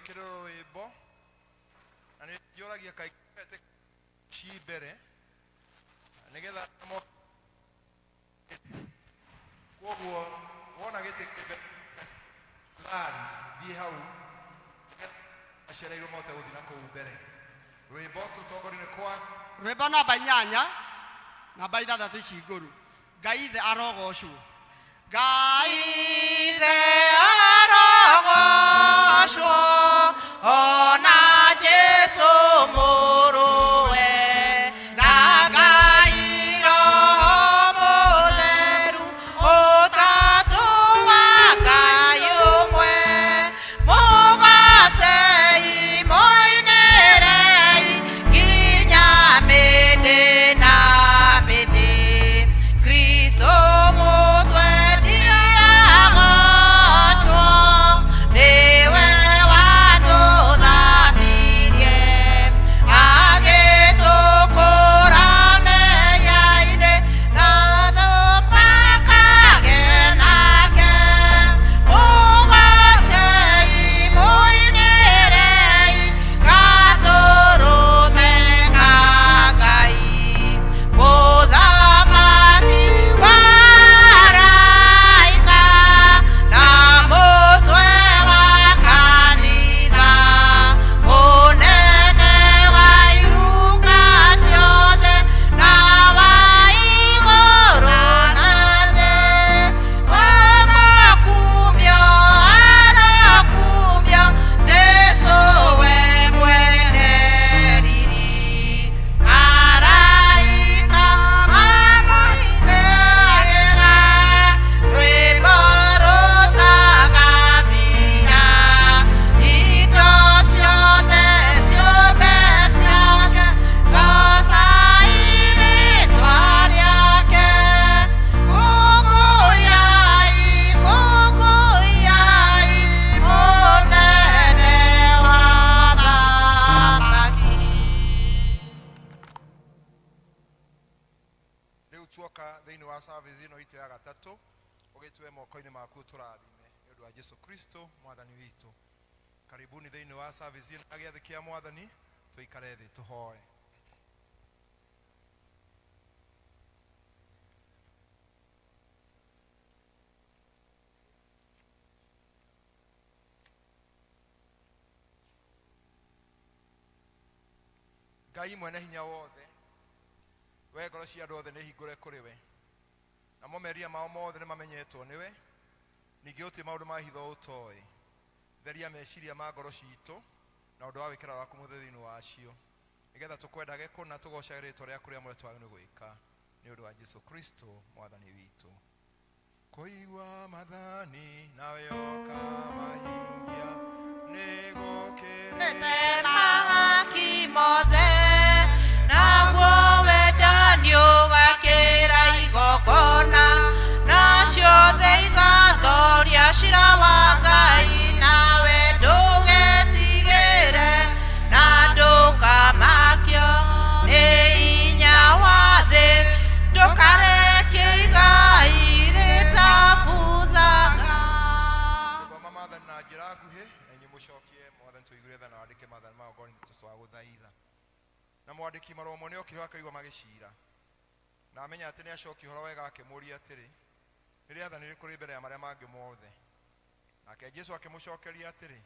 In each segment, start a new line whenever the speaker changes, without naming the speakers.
Twĩkĩre rwĩmbo na nĩ njũragia kaingĩ ci mbere nĩgetha koguo wona gĩtĩ kĩ mbere thari thiĩ hau acereirwo mahote gũthiĩ na kũu mbere. Rwĩmbo tũtongorio nĩ kwa
Rwĩmbo namba 8, namba 6 ici ngũrũ. Ngai ithe arogocwo. Ngai
ithe arogocwo, ona Jesu mũrũwe, na Ngai Roho Mũtheru, ũtatũ wa Ngai ũmwe. Mũgocei, mũinĩrei, nginya mĩndĩ na mĩndĩ. Kristo mũtwendi agocwo, nĩwe watũthambirie, agĩtũkũra mehia-inĩ, na tũmakage nake. Mũgocei, mũinĩrei, gatũrũme ka Ngai. Mũthamaki wa araika, na mũtwe wa kanitha, mũnene wa iruka ciothe, na wa igũrũ na thĩ. Arokumio, arokumio, Jesũ we mwene riri. Araika mamũinagĩra, rwĩmbo rũtagathira. Indo ciothe ciũmbe ciake, goocai rĩĩtwa rĩake. Kũngũyai, kũngũyai, mũnene wa athamaki.
Rĩu tuoka thĩinĩ wa service ĩno itũ ya gatatũ, ũgĩtue moko-inĩ maku tũrathime nĩ ũndũ wa Jesu Kristo mwathani witũ. Karibuni thĩinĩ wa service ĩno ya gĩathĩ kĩa mwathani, tũikare thĩ tũhoe. Ngai mwene hinya wothe, we ngoro cia andũ othe nĩ hingũre kũrĩ we, namo meria mao mothe nĩ mamenyetwo nĩwe, ningĩ gũtirĩ maũndũ ma hitho ũtoĩ. Theria meciria ma ngoro citũ na ũndũ wa wĩkĩra waku mũtheru thĩinĩ wacio, nĩgetha tũkwendage kũna tũgocage rĩĩtwa rĩaku rĩamũre twagĩrĩirwo nĩ gwĩka, nĩ ũndũ wa Jesu Kristo mwathani witũ. Kũigua mathani nawe ũkamahingia nĩ gũkĩrĩ
Mahaki mothe, naguo wendani ũgakĩra igongona, na ciothe igatoria cira wa Ngai, nawe ndũgetigĩre na ndũkamakio nĩ hinya wa thĩ, ndũkareke igai rĩtabuthaga.
Gũthoma maathani na njĩra nguhĩ, na inyuĩ mũcokie mwathani tũiguire tha na wandĩke maathani ma ngoro twagũthaitha. Na mwandĩki marũa ũmwe nĩokire akaigua magĩcira, na amenya atĩ nĩacokia ũhoro wega, akĩmũũria atĩrĩ, nĩ rĩathani rĩrĩkũ rĩ mbere ya marĩa mangĩ mothe? Nake Jesũ akĩmũcokeria atĩrĩ,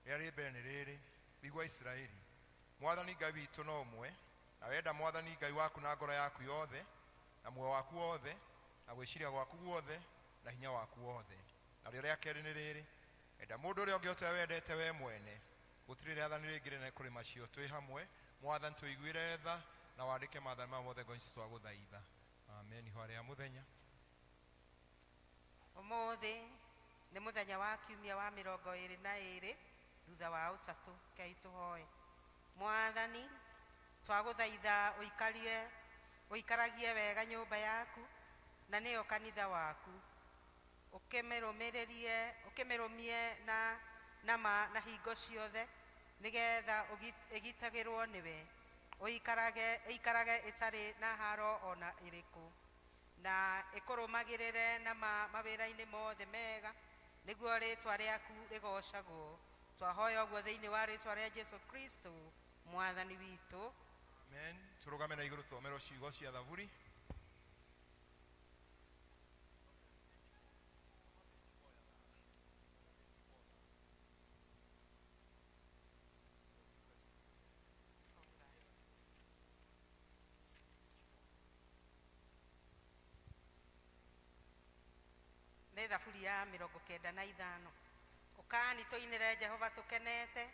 rĩrĩa rĩ mbere nĩ rĩrĩ, igua Isiraeli, mwathani Ngai witũ no ũmwe, na wenda mwathani Ngai waku na ngoro yaku yothe, na muoyo waku wothe, na gwĩciria gwaku guothe, na hinya waku wothe. Narĩo rĩa kerĩ nĩ rĩrĩ, enda mũndũ ũrĩa ũngĩ o ta ũrĩa wendete we mwene. Gũtirĩ rĩathani rĩngĩ rĩnene kũrĩ macio. Twĩ hamwe, mwathani tũiguĩre tha na wandĩke maathani maya mothe ngoro citũ twagũthaitha. Amen. Ihoya rĩa mũthenya.
Ũmũthĩ nĩ mũthenya wa kiumia wa 22 thutha wa ũtatũ. Rekei tũhoe. Mwathani, twagũthaitha ũikarie ũikaragie wega nyũmba yaku na nĩyo kanitha waku, ũkĩmĩrũmĩrĩrie ũkĩmĩrũmie na nama na hingo ciothe, nĩgetha ĩgitagĩrwo nĩwe, ũikarage ĩikarage ĩtarĩ na haro ona ĩrĩkũ, na ĩkũrũmagĩrĩre na mawĩra-inĩ mothe mega, nĩguo rĩtwa rĩaku rĩgocagwo. Twahoya ũguo thĩinĩ wa rĩtwa rĩa Jesu Kristo mwathani witũ.
Amen. Tũrũgame na igũrũ tũthomerwo ciugo cia thaburi.
Nĩ thaburi ya 95. Ũkani tũinĩre Jehova tũkenete,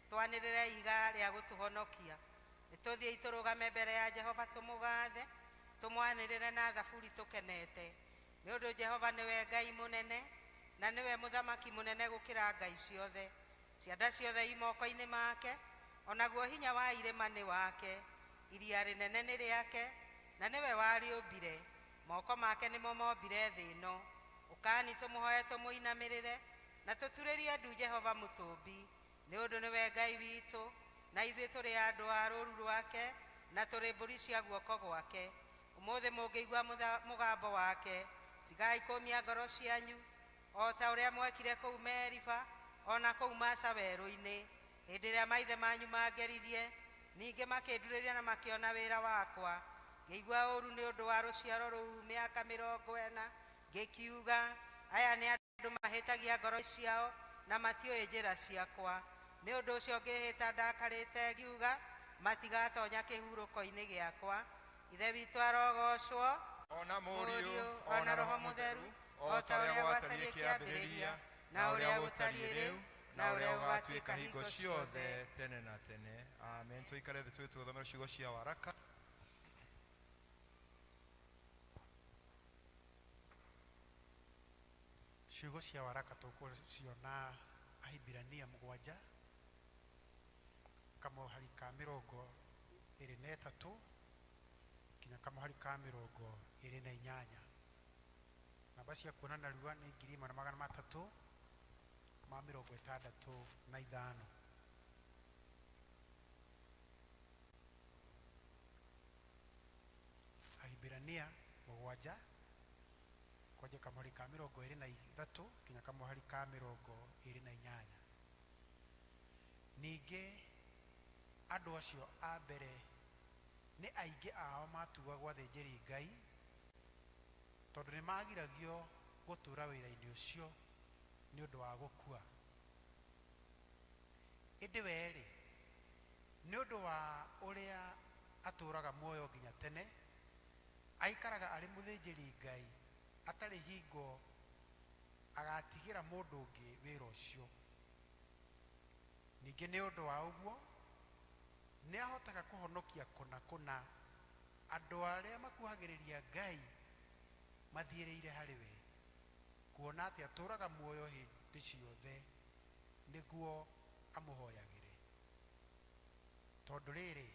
twanĩrĩre ihiga rĩa gũtũhonokia. Nĩtũthiĩi tũrũgame mbere ya Jehova tũmũgathe, tũmwanĩrĩre na thaburi tũkenete. Nĩ ũndũ Jehova nĩwe Ngai mũnene, na nĩwe mũthamaki mũnene gũkĩra ngai ciothe. Cianda ciothe i moko-inĩ make, onaguo hinya wa irĩma nĩ wake. Iria rĩnene nĩ rĩake, na nĩwe warĩũmbire. Moko make nĩmo mombire thĩ ĩno. Ũkani tũmũhoe tũmũinamĩrĩre, na tũturĩrie ndu Jehova mũtũmbi. Nĩ ũndũ nĩwe Ngai witũ, na ithuĩ tũrĩ andũ a rũũru rwake, na tũrĩ mbũri cia guoko gwake. Ũmũthĩ mũngĩigua mũgambo wake, tigai kũmia ngoro cianyu, o ta ũrĩa mwekire kũu Meriba, o na kũu Masa werũ-inĩ, hĩndĩ ĩrĩa maithe manyu mangeririe, ningĩ makĩndurĩria na makĩona wĩra wakwa. Ngĩigua ũũru nĩ ũndũ wa rũciaro rũu mĩaka 40, ngĩkiuga, aya nĩ andũ mahĩtagia ngoro ciao na matiũĩ njĩra ciakwa. Nĩ ũndũ ũcio ngĩĩhĩta ndakarĩte ngiuga, matigatonya kĩhurũko-inĩ gĩakwa. Ithe witũ arogocwo,
ona Mũriũ, ona Roho Mũtheru, o ta ũrĩa gwatariĩ kĩambĩrĩria, na ũrĩa gũtariĩ rĩu, na ũrĩa gũgatuĩka hingo ciothe tene na tene. Amen. Tũikare thĩ tũĩ tũthomere ciugo cia waraka.
Ciugo cia waraka tũkũciona Ahibirania 7 kamũhari ka 23 nginya kamũhari ka 28. Namba cia kuona narua nĩ 1365. Ahibirania 7 kwanja kamũhari ka 23 nginya kamũhari ka 28. Ningĩ andũ acio a mbere nĩ aingĩ ao matuagwo athĩnjĩri Ngai, tondũ nĩ magiragio gũtũũra wĩra-inĩ ũcio nĩ ũndũ wa gũkua. Ĩndĩ we-rĩ, nĩ ũndũ wa ũrĩa atũũraga muoyo nginya tene, aikaraga arĩ mũthĩnjĩri Ngai atarĩ hingo agatigĩra mũndũ ũngĩ wĩra ũcio. Ningĩ nĩ ũndũ wa ũguo, nĩ ahotaga kũhonokia kũna kũna andũ arĩa makuhagĩrĩria Ngai mathiĩrĩire harĩ we, kuona atĩ atũũraga muoyo hĩndĩ ciothe nĩguo amũhoyagĩre. Tondũ rĩrĩ,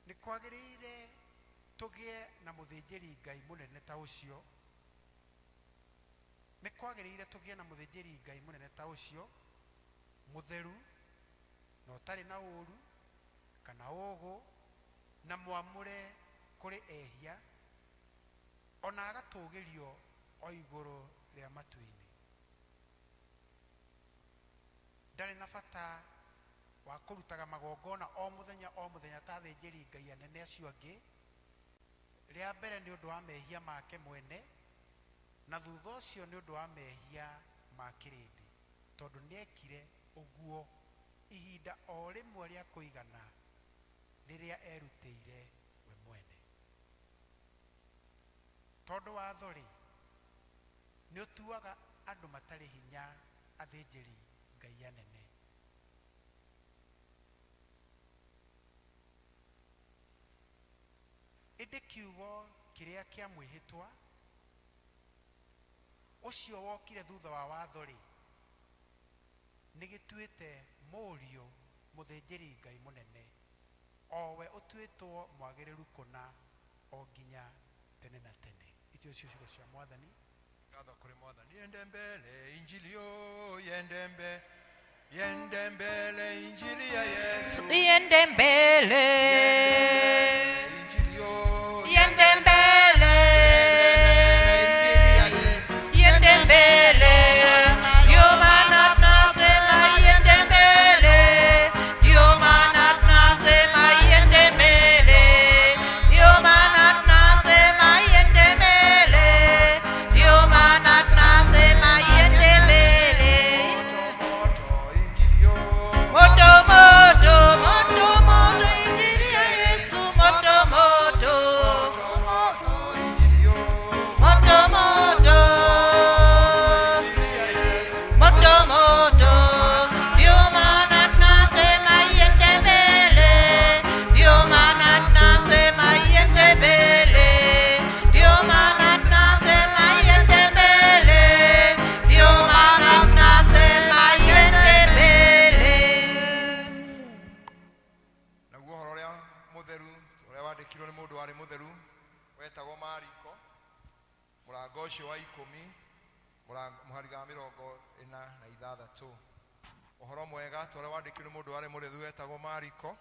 nĩ kwagĩrĩire tũgĩe na mũthĩnjĩri Ngai mũnene ta ũcio, nĩ kwagĩrĩire tũgĩe na mũthĩnjĩri Ngai mũnene ta ũcio, mũtheru na ũtarĩ na ũũru kana ũũgũ, na mwamũre kũrĩ ehia, ona agatũũgĩrio o igũrũ rĩa matu-inĩ. Ndarĩ na bata wa kũrutaga magongona o mũthenya o mũthenya ta athĩnjĩri Ngai anene acio angĩ, rĩa mbere nĩ ũndũ wa mehia make mwene, na thutha ũcio nĩ ũndũ wa mehia ma kĩrĩndĩ, tondũ nĩekire ũguo ihinda o rĩmwe rĩa kũigana rĩrĩa erutĩire we mwene. Tondũ watho-rĩ, nĩ ũtuaga andũ matarĩ hinya athĩnjĩri Ngai anene. Ĩndĩ kiugo kĩrĩa kĩa mwĩhĩtwa ũcio wokire thutha wa watho-rĩ, nĩ gĩtuĩte Mũriũ mũthĩnjĩri Ngai mũnene, o we ũtuĩtwo mwagĩrĩru kũna o nginya tene na tene. Icio ciugo cia Mwathani.
Ngatho kũrĩ Mwathani. Yende mbele injili yo, yende mbele, yende mbele injili ya Yesu.
Yende mbele.
Injili yo,
Yende mbele.
Injili ya Yesu.
Yende mbele. Yo.
Mũrango ũcio wa 10, mũhari wa 46. Ũhoro mwega ta ũrĩa wandĩkirwo nĩ mũndũ warĩ mũrĩthu wetagwo Mariko,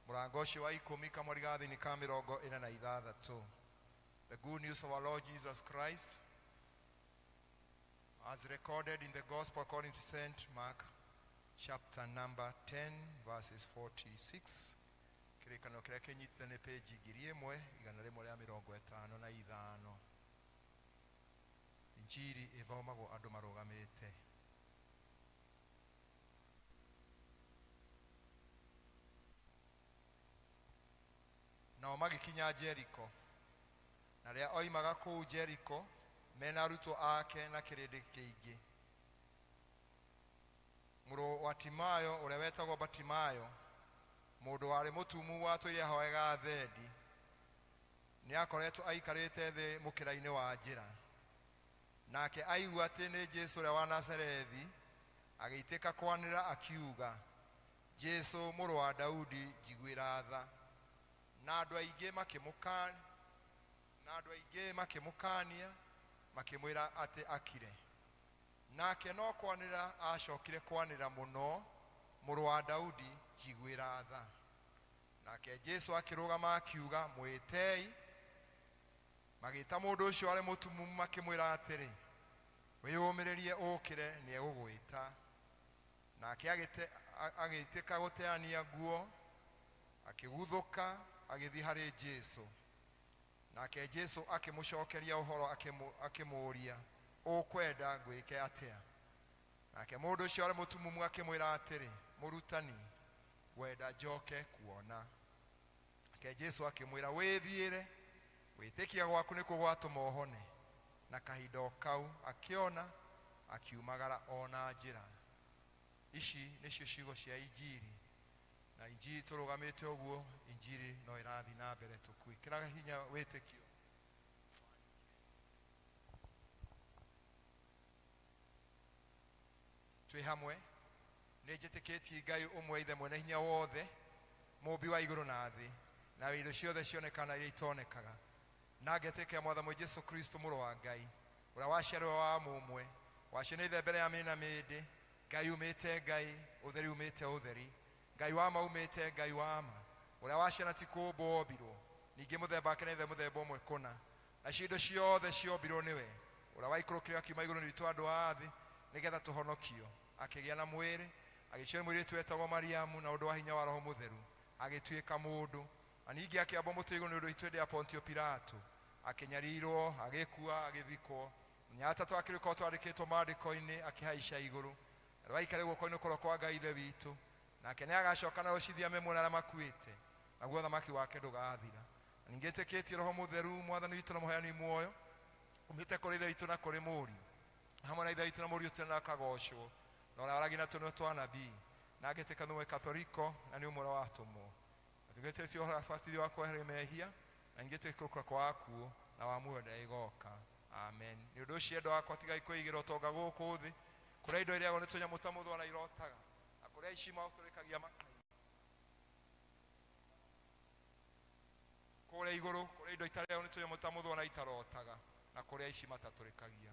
mũrango ũcio wa 10, kamweri ga thĩinĩ ka 46. The good news of our Lord Jesus Christ as recorded in the Gospel according to St. Mark, chapter number 10, verses 46. Kĩrĩkanĩro kĩrĩa kĩnyitĩte nĩ page 1155. Injiri ĩthomagwo andũ marũgamĩte. Nao magĩkinya Jeriko, na rĩrĩa oimaga kũu Jeriko mena arutwo ake na kĩrĩndĩ kĩingĩ, mũrũ wa Timayo ũrĩa wetagwo Batimayo, mũndũ warĩ mũtumumu watũire ahoyaga thendi, nĩakoretwo aikarĩte thĩ mũkĩra-inĩ wa njĩra. Nake aigua atĩ nĩ Jesũ ũrĩa wa Nazarethi, agĩitĩka kwanĩrĩra akiuga, Jesũ mũrũ wa Daudi, njiguĩra tha. Na andũ aingĩ makĩmũkania, makĩmwĩra atĩ akire. Nake no kwanĩrĩra acokire kwanĩrĩra mũno, mũrũ wa Daudi, njiguĩra tha. Nake Jesũ akĩrũgama akiuga, mwĩtei. Magĩĩta mũndũ ũcio warĩ mũtumumu makĩmwĩra atĩrĩ, wĩyũmĩrĩrie ũũkĩre, nĩegũgwĩta. Nake agĩitĩka gũteania nguo, akĩguthũka agĩthiĩ harĩ Jesũ. Nake Jesũ akĩmũcokeria ũhoro akĩmũũria, ũkwenda ngwĩke atĩa? Nake mũndũ ũcio warĩ mũtumumu akĩmwĩra atĩrĩ, mũrutani, ngwenda njoke kuona. Nake Jesũ akĩmwĩra, wĩthiĩre, wĩtĩkia gwaku nĩkuo gwatũma ũhone. Na kahinda o kau akĩona, akiumagara ona njĩra. Ici nĩcio ciugo cia Injiri. Na Injiri tũrũgamĩte ũguo, Injiri no ĩrathiĩ na mbere tũkwĩkĩraga hinya wĩtĩkio. Twĩ hamwe, nĩ njĩtĩkĩtie Ngai ũmwe Ithe mwene hinya wothe, mũũmbi wa igũrũ na thĩ, na indo ciothe cionekaga na iria itonekaga. Na ngetĩkia Mwathani Jesũ Kristo mũrũ wa Ngai, ũrĩa waciarirwo wa mũmwe, waciarirwo nĩ Ithe mbere ya mĩndĩ na mĩndĩ, Ngai umĩte Ngai, ũtheri umĩte ũtheri, Ngai wa ma umĩte Ngai wa ma, ũrĩa waciarana ti kũũmbwo ombirwo, ningĩ mũthemba wake na Ithe mũthemba ũmwe kũna. Nacio indo ciothe ciombirwo nĩwe, ũrĩa waikũrũkire akiuma igũrũ nĩ witũ andũ a thĩ, nĩgetha tũhonokio. Akĩgĩa na mwĩrĩ, agĩciarwo mũirĩtu wetagwo Mariamu na ũndũ wa hinya wa Roho Mũtheru, agĩtuĩka mũndũ. Na ningĩ akĩambwo mũtĩ igũrũ nĩ ũndũ witũ hĩndĩ ya Pontio Pilato, akĩnyarirwo, agĩkua, agĩthikwo. Mũthenya wa gatatũ akĩriũka twandĩkĩtwo maandĩko-inĩ, akĩhaica igũrũ. Na rĩu aikare guoko-inĩ kwa ũrĩo kwa Ngai Ithe witũ. Nake nĩagacoka na gũcithia mĩmwe na arĩa makuĩte, naguo ũthamaki wake ndũgathira. Na ningĩ ĩtĩkĩtie Roho Mũtheru, Mwathani witũ na Mũheani muoyo, umĩte kũrĩ Ithe witũ na kũrĩ Mũriũ, hamwe na Ithe witũ na Mũriũ tene na akagocwo, na ũrĩa waragia na tũnua twa anabii. Na ngetĩka nĩ Katholiko, na nĩ ũmwe ũrĩa watũmwo. Na tũgĩtĩtie ũhoro wa ũbatithio wa kweheria mehia, na ningĩ twĩkũka kwa akuũ, na wa muoyo ũrĩa ĩgoka. Amen. Nĩ ũndũ ũcio endwa akwa, tigai kwĩigĩra ũtonga gũkũ thĩ, kũrĩa indo irĩagwo nĩ tũnyamũ ta mũthũa na irotaga, na kũrĩa aici matũrĩkagia makai. Kũrĩa igũrũ, kũrĩa indo itarĩagwo nĩ tũnyamũ ta mũthũa na itarotaga, na kũrĩa aici matatũrĩkagia.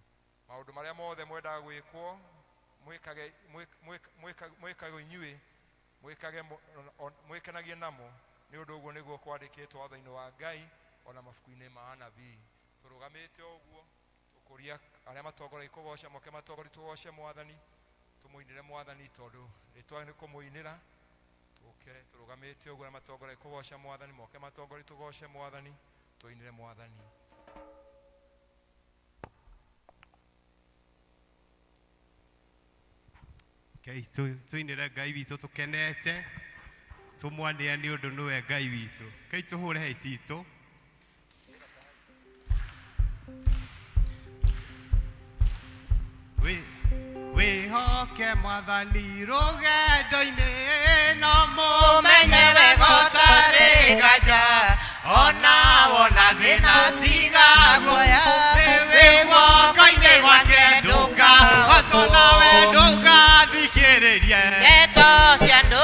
Maũndũ marĩa mothe mwendaga gwĩkwo, mwĩkage inyuĩ, mwĩkenagie namo, nĩ ũndũ ũguo nĩguo kwandĩkĩtwo watho-inĩ wa Ngai ona mabuku-inĩ ma anabii. Tũrũgamĩte ũguo, tũkũria arĩa matongoragia kũgoca, moke matongorie tũgoce Mwathani, tũmũinĩre Mwathani tondũ rĩtwa nĩ kũmũinĩra. Tũke tũrũgamĩte ũguo, arĩa matongoragia kũgoca Mwathani, moke matongorie tũgoce Mwathani, tũinĩre Mwathani.
Ngai tũinĩre Ngai witũ tũkenete, tũmwanĩre nĩ ũndũ nĩwe Ngai witũ. Ngai tũhũre hei citũ. Wĩhoke Mwathani rũgendo-inĩ, no
mũmenye wega ũtarĩ nganja, ona wona thĩna tiga guoya, wĩ guoko-inĩ gwake ndũkahotwo,
nawe ndũgathikĩrĩrie
ndeto cia andũ.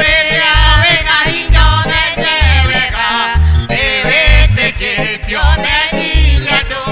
Rĩrĩa wĩna hinya ũmenye wega,
wĩtĩkĩrĩtio ũmenyithie andũ.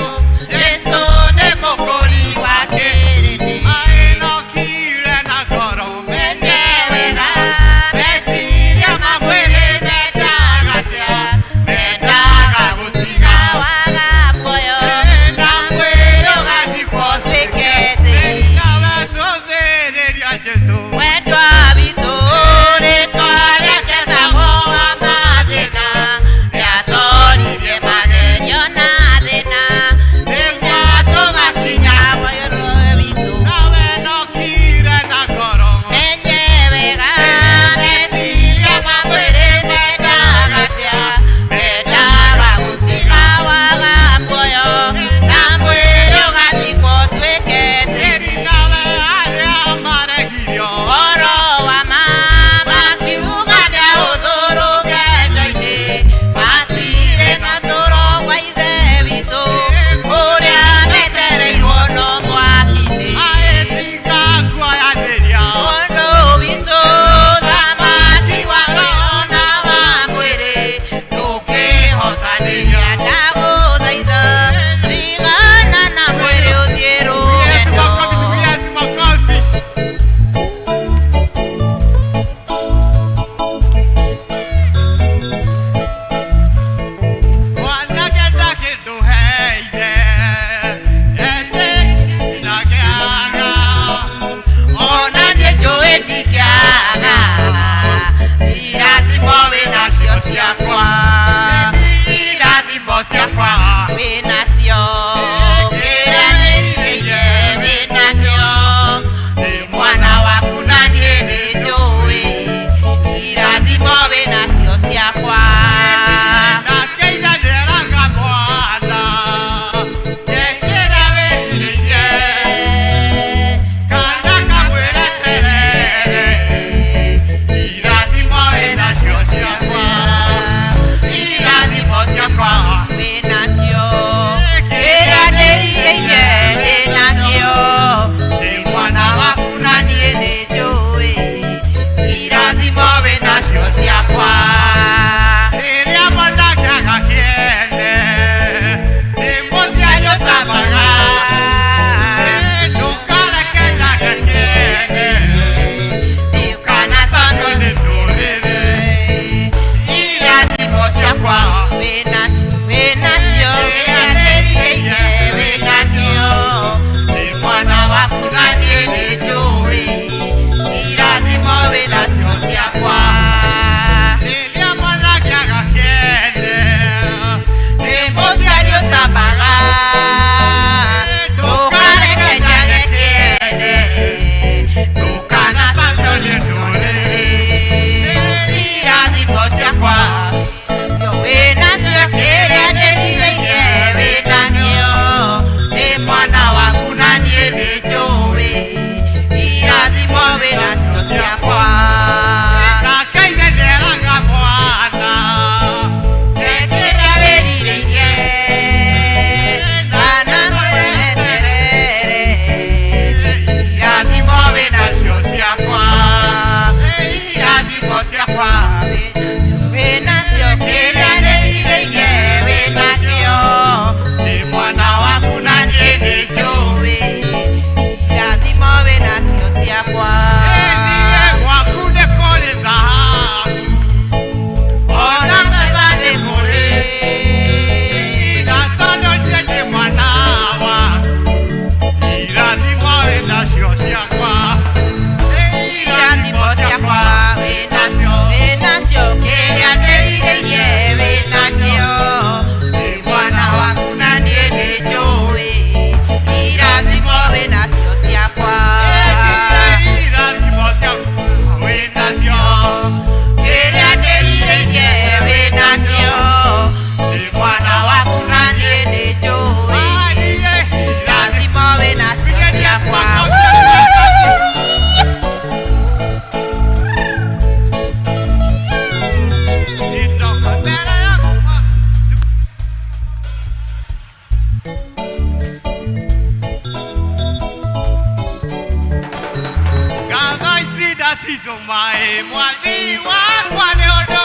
citũ maĩ mwathi wakwa nĩ ũndũ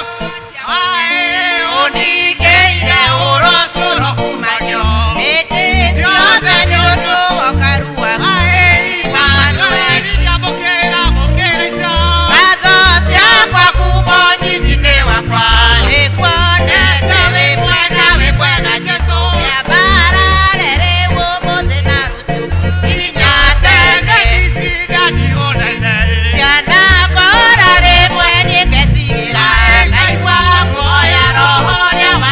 maĩ ũningĩire ũrotũro kumagio
Hĩndĩ ciothe nĩ ũndũ ũkarua.
Maĩ Imanueli nyamũkĩra mũkĩra icio.
Ngatho ciakwa kuma ũnyinyi-inĩ wakwa nĩkuonete wĩ mwega
wĩ mwega Jesũ.
Nĩambarare rĩu ũmũthĩ na rũciũ nginya tene.
Itinda nĩ ũnene.
Cianakora rĩmwe niĩ ngetigĩra, ngaigua guoya roho ũrĩa wa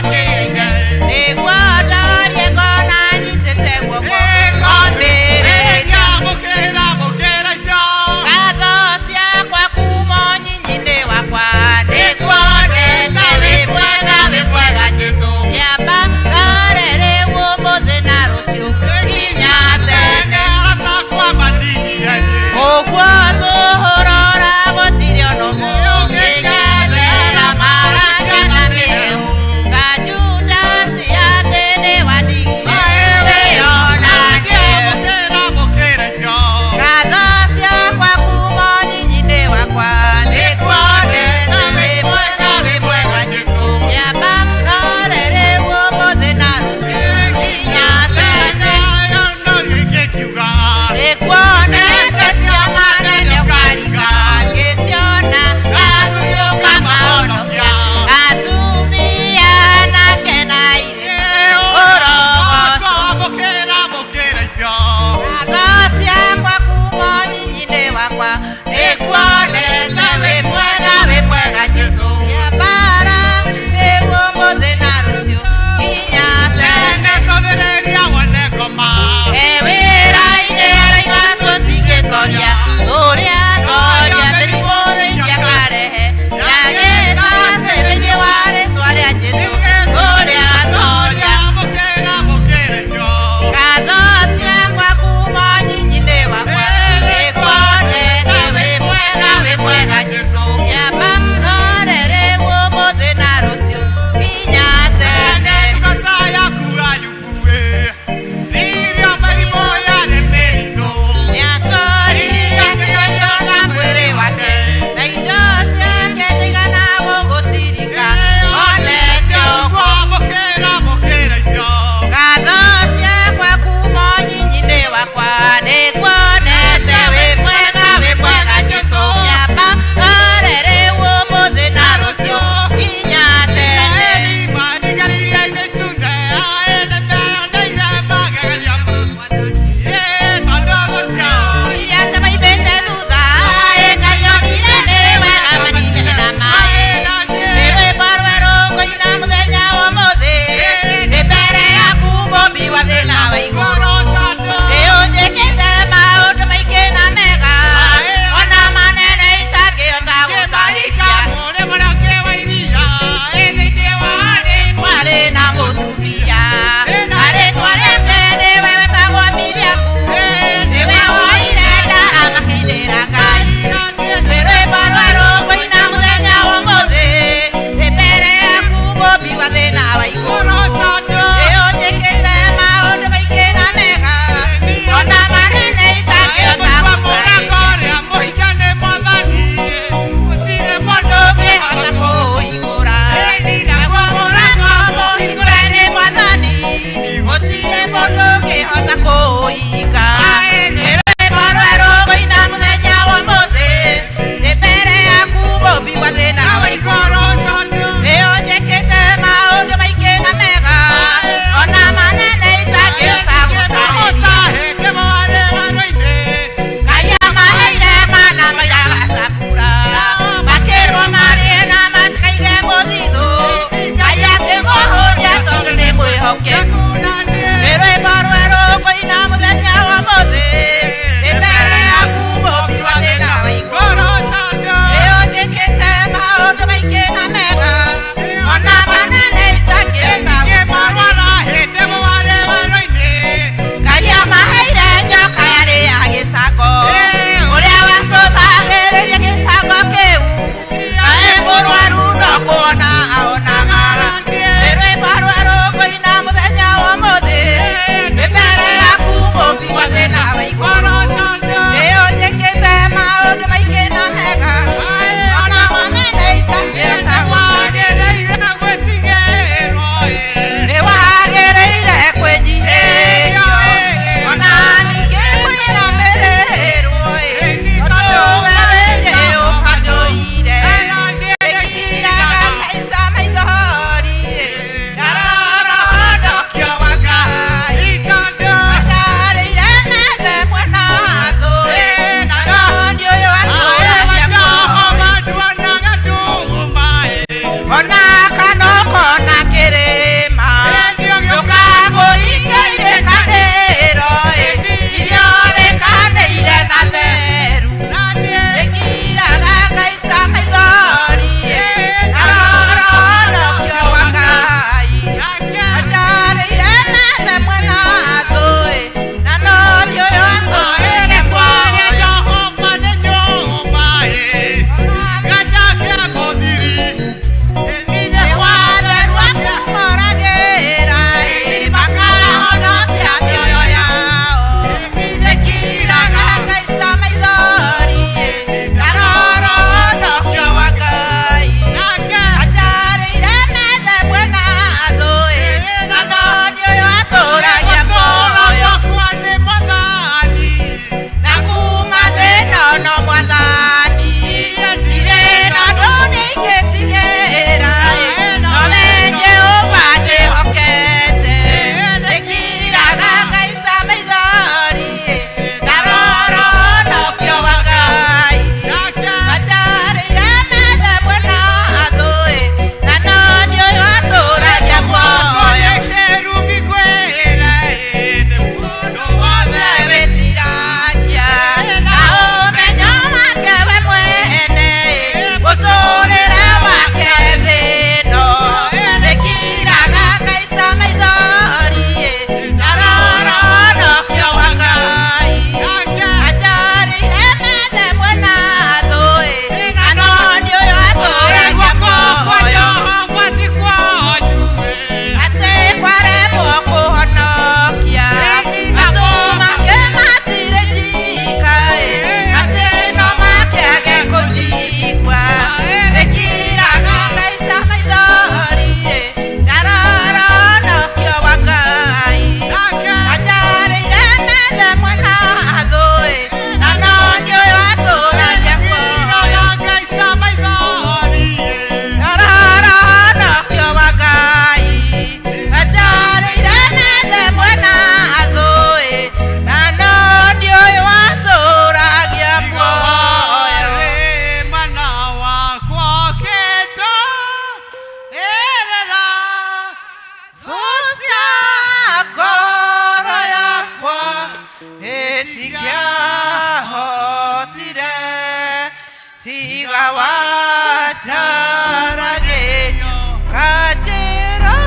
Tiga wacaragĩrio kanjĩra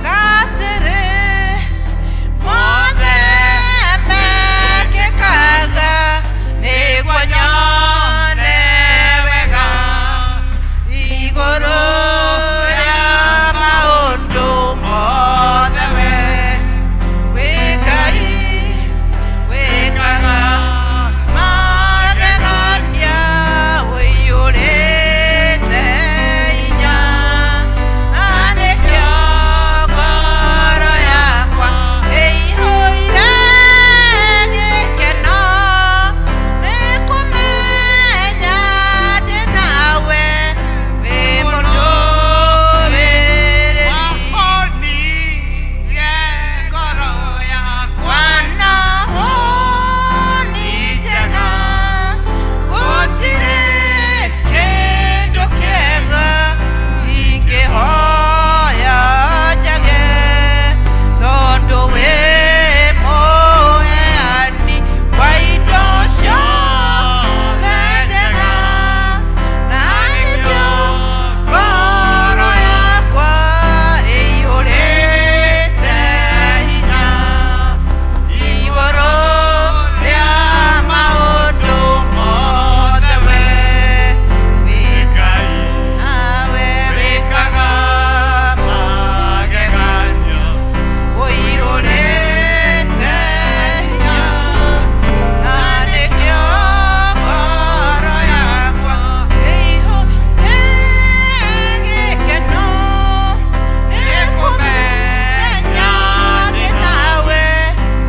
atĩrĩ mothe mekĩkaga nĩguo nyone wega igũrũ rĩa maũndũ mothe we wĩ Ngai wĩkaga magegania ũiyũrĩte hinya na nĩkĩo ngoro yakwa ĩihũire gĩkeno nĩ kũmenya ndĩ nawe wĩ mũndũrĩrĩri
Wahonirie ngoro yakwa
Wana honi njega gũtirĩ kĩndũ kĩega ingĩhoya njage tondũ wĩ mũheani wa indo ciothe njega na nĩkĩo ngoro yakwa ĩihũrĩte hinya igũrũ rĩa maũndũ mothe we wĩ
Ngai
nawe
wĩkaga mageganio
ũiyũrĩte hinya na nĩkĩo ngoro yakwa ĩihũrĩte gĩkeno nĩ kũmenya ndĩ nawe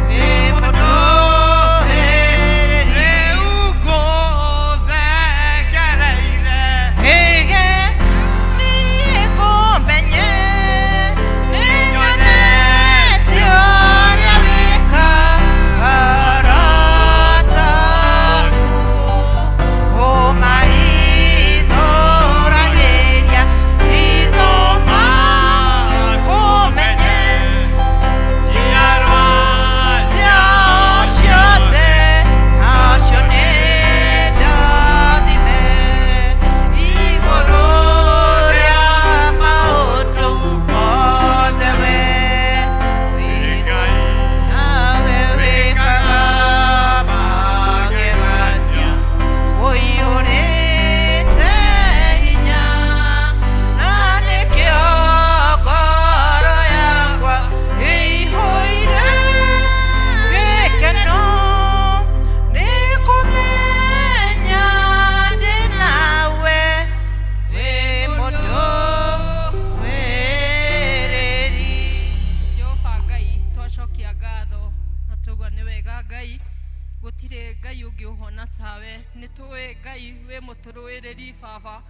wĩ mũndũrĩrĩri
Rĩu ngũthengereire
Ĩge niĩ kũmenye nĩ nyonete ũrĩa wĩkaga arata aku ũmahithũragĩria hitho makũmenye
njiarwa
ciao ciothe nacio nĩ ndathime igũrũ rĩa maũndũ mothe we wĩ
Ngai
nawe wĩkaga magegania ũiyũrĩte hinya na nĩkĩo ngoro yakwa ĩihũire gĩkeno nĩ kũmenya ndĩ nawe wĩ mũndũrĩrĩri.
Jehova Ngai twacokia ngatho na twaigua nĩ wega Ngai gũtirĩ Ngai ũngĩ ũhona tawe nĩ tũĩ Ngai wĩ mũtũrũĩrĩri baba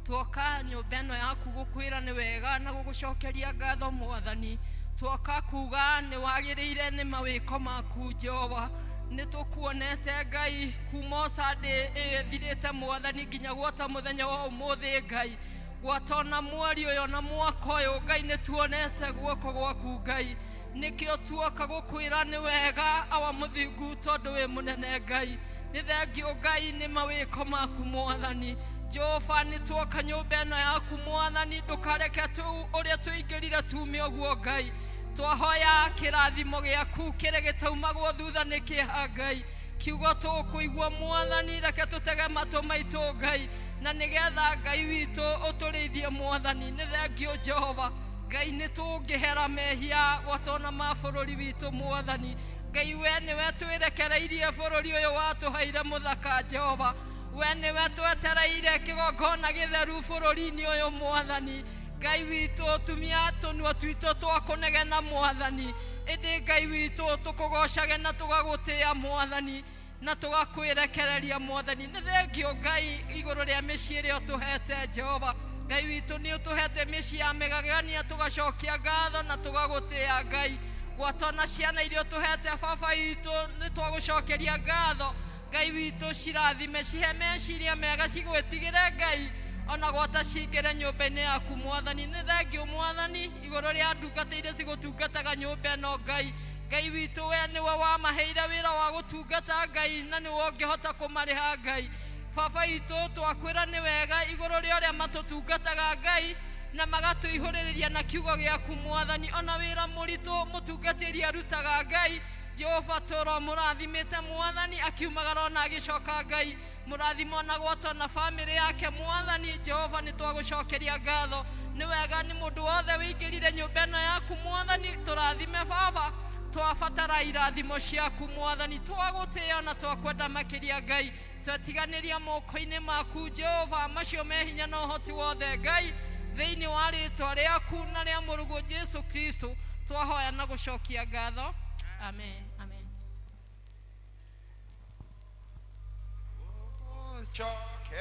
tuoka nyũmba ĩno yaku gũkwĩra nĩ wega na gũgũcokeria ngatho mwathani tuoka kuga nĩ wagĩrĩire nĩ mawĩko maku Jehova nĩ tũkuonete Ngai kuma o Sunday ĩthirĩte mwathani nginya gwata mũthenya wa ũmũthĩ Ngai gwata ona mweri ũyũ na mwaka ũyũ Ngai nĩ tuonete guoko gwaku Ngai nĩkĩo tuoka gũkwĩra nĩ wega awa mũthingu tondũ wĩ mũnene Ngai nĩ thengio Ngai nĩ mawĩko maku mwathani Jehova nĩ tuoka nyũmba ĩno yaku mwathani ndũkareke tu ũrĩa tũingĩrire tume ũguo Ngai twahoya kĩrathimo gĩaku kĩrĩa gĩtaumagwo thutha nĩ kĩeha Ngai kiugo tũkũigua mwathani reke tũtege matũ maitũ Ngai na nĩgetha Ngai witũ ũtũrĩithie mwathani nĩ thengio Jehova Ngai nĩ tũngĩhera mehia gwatona ma bũrũri witũ mwathani Ngai we nĩwe twĩrekereirie bũrũri ũyũ watũheire mũthaka Jehova we nĩwe twetereire kĩgongona gĩtheru bũrũri-inĩ ũyũ mwathani Ngai witũ tumia tũnua twitũ twa kũnegena mwathani ĩndĩ Ngai witũ tũkũgocage na tũgagũtĩa mwathani na tũgakwĩrekereria mwathani nĩ thengio Ngai igũrũ rĩa mĩciĩ ĩrĩa ũtũhete Jehova Ngai witũ nĩ ũtũhete mĩciĩ ya mĩgegania tũgacokia ngatho na tũgagũtĩa Ngai gwatona ciana iria ũtũhete baba itũ nĩ twagũcokeria ngatho Ngai witũ cirathime cihe meciria mega cigwĩtigĩre Ngai ona gwata cingĩre nyũmba-inĩ yaku mwathani nĩ thengio mwathani igũrũ rĩa ndungata iria cigũtungataga nyũmba ĩno Ngai Ngai witũ we nĩwe wamaheire wĩra wa gũtungata Ngai na nĩwe ũngĩhota kũmarĩha Ngai. Baba itũ, twakwĩra nĩ wega igũrũ rĩa ũrĩa matũtungataga Ngai na magatũihũrĩrĩria na kiugo gĩaku Mwathani. Ona wĩra mũritũ mũtungatĩri arutaga Ngai, Jehova tũro mũrathimĩte Mwathani, akiumagara ona agĩcoka Ngai, mũrathimo ona gwata na bamĩrĩ yake Mwathani. Jehova nĩ twagũcokeria ngatho, nĩ wega nĩ mũndũ wothe wĩingĩrire nyũmba ĩno yaku Mwathani. Tũrathime Baba, twabatara irathimo ciaku Mwathani, twagũtĩĩa na twakwenda makĩria Ngai. Twetiganĩria moko-inĩ maku Jehova macio me hinya na ũhoti wothe Ngai, thĩinĩ wa rĩtwa rĩaku na rĩa mũrũguo Jesu Kristo twahoya na gũcokia ngatho, amen, amen.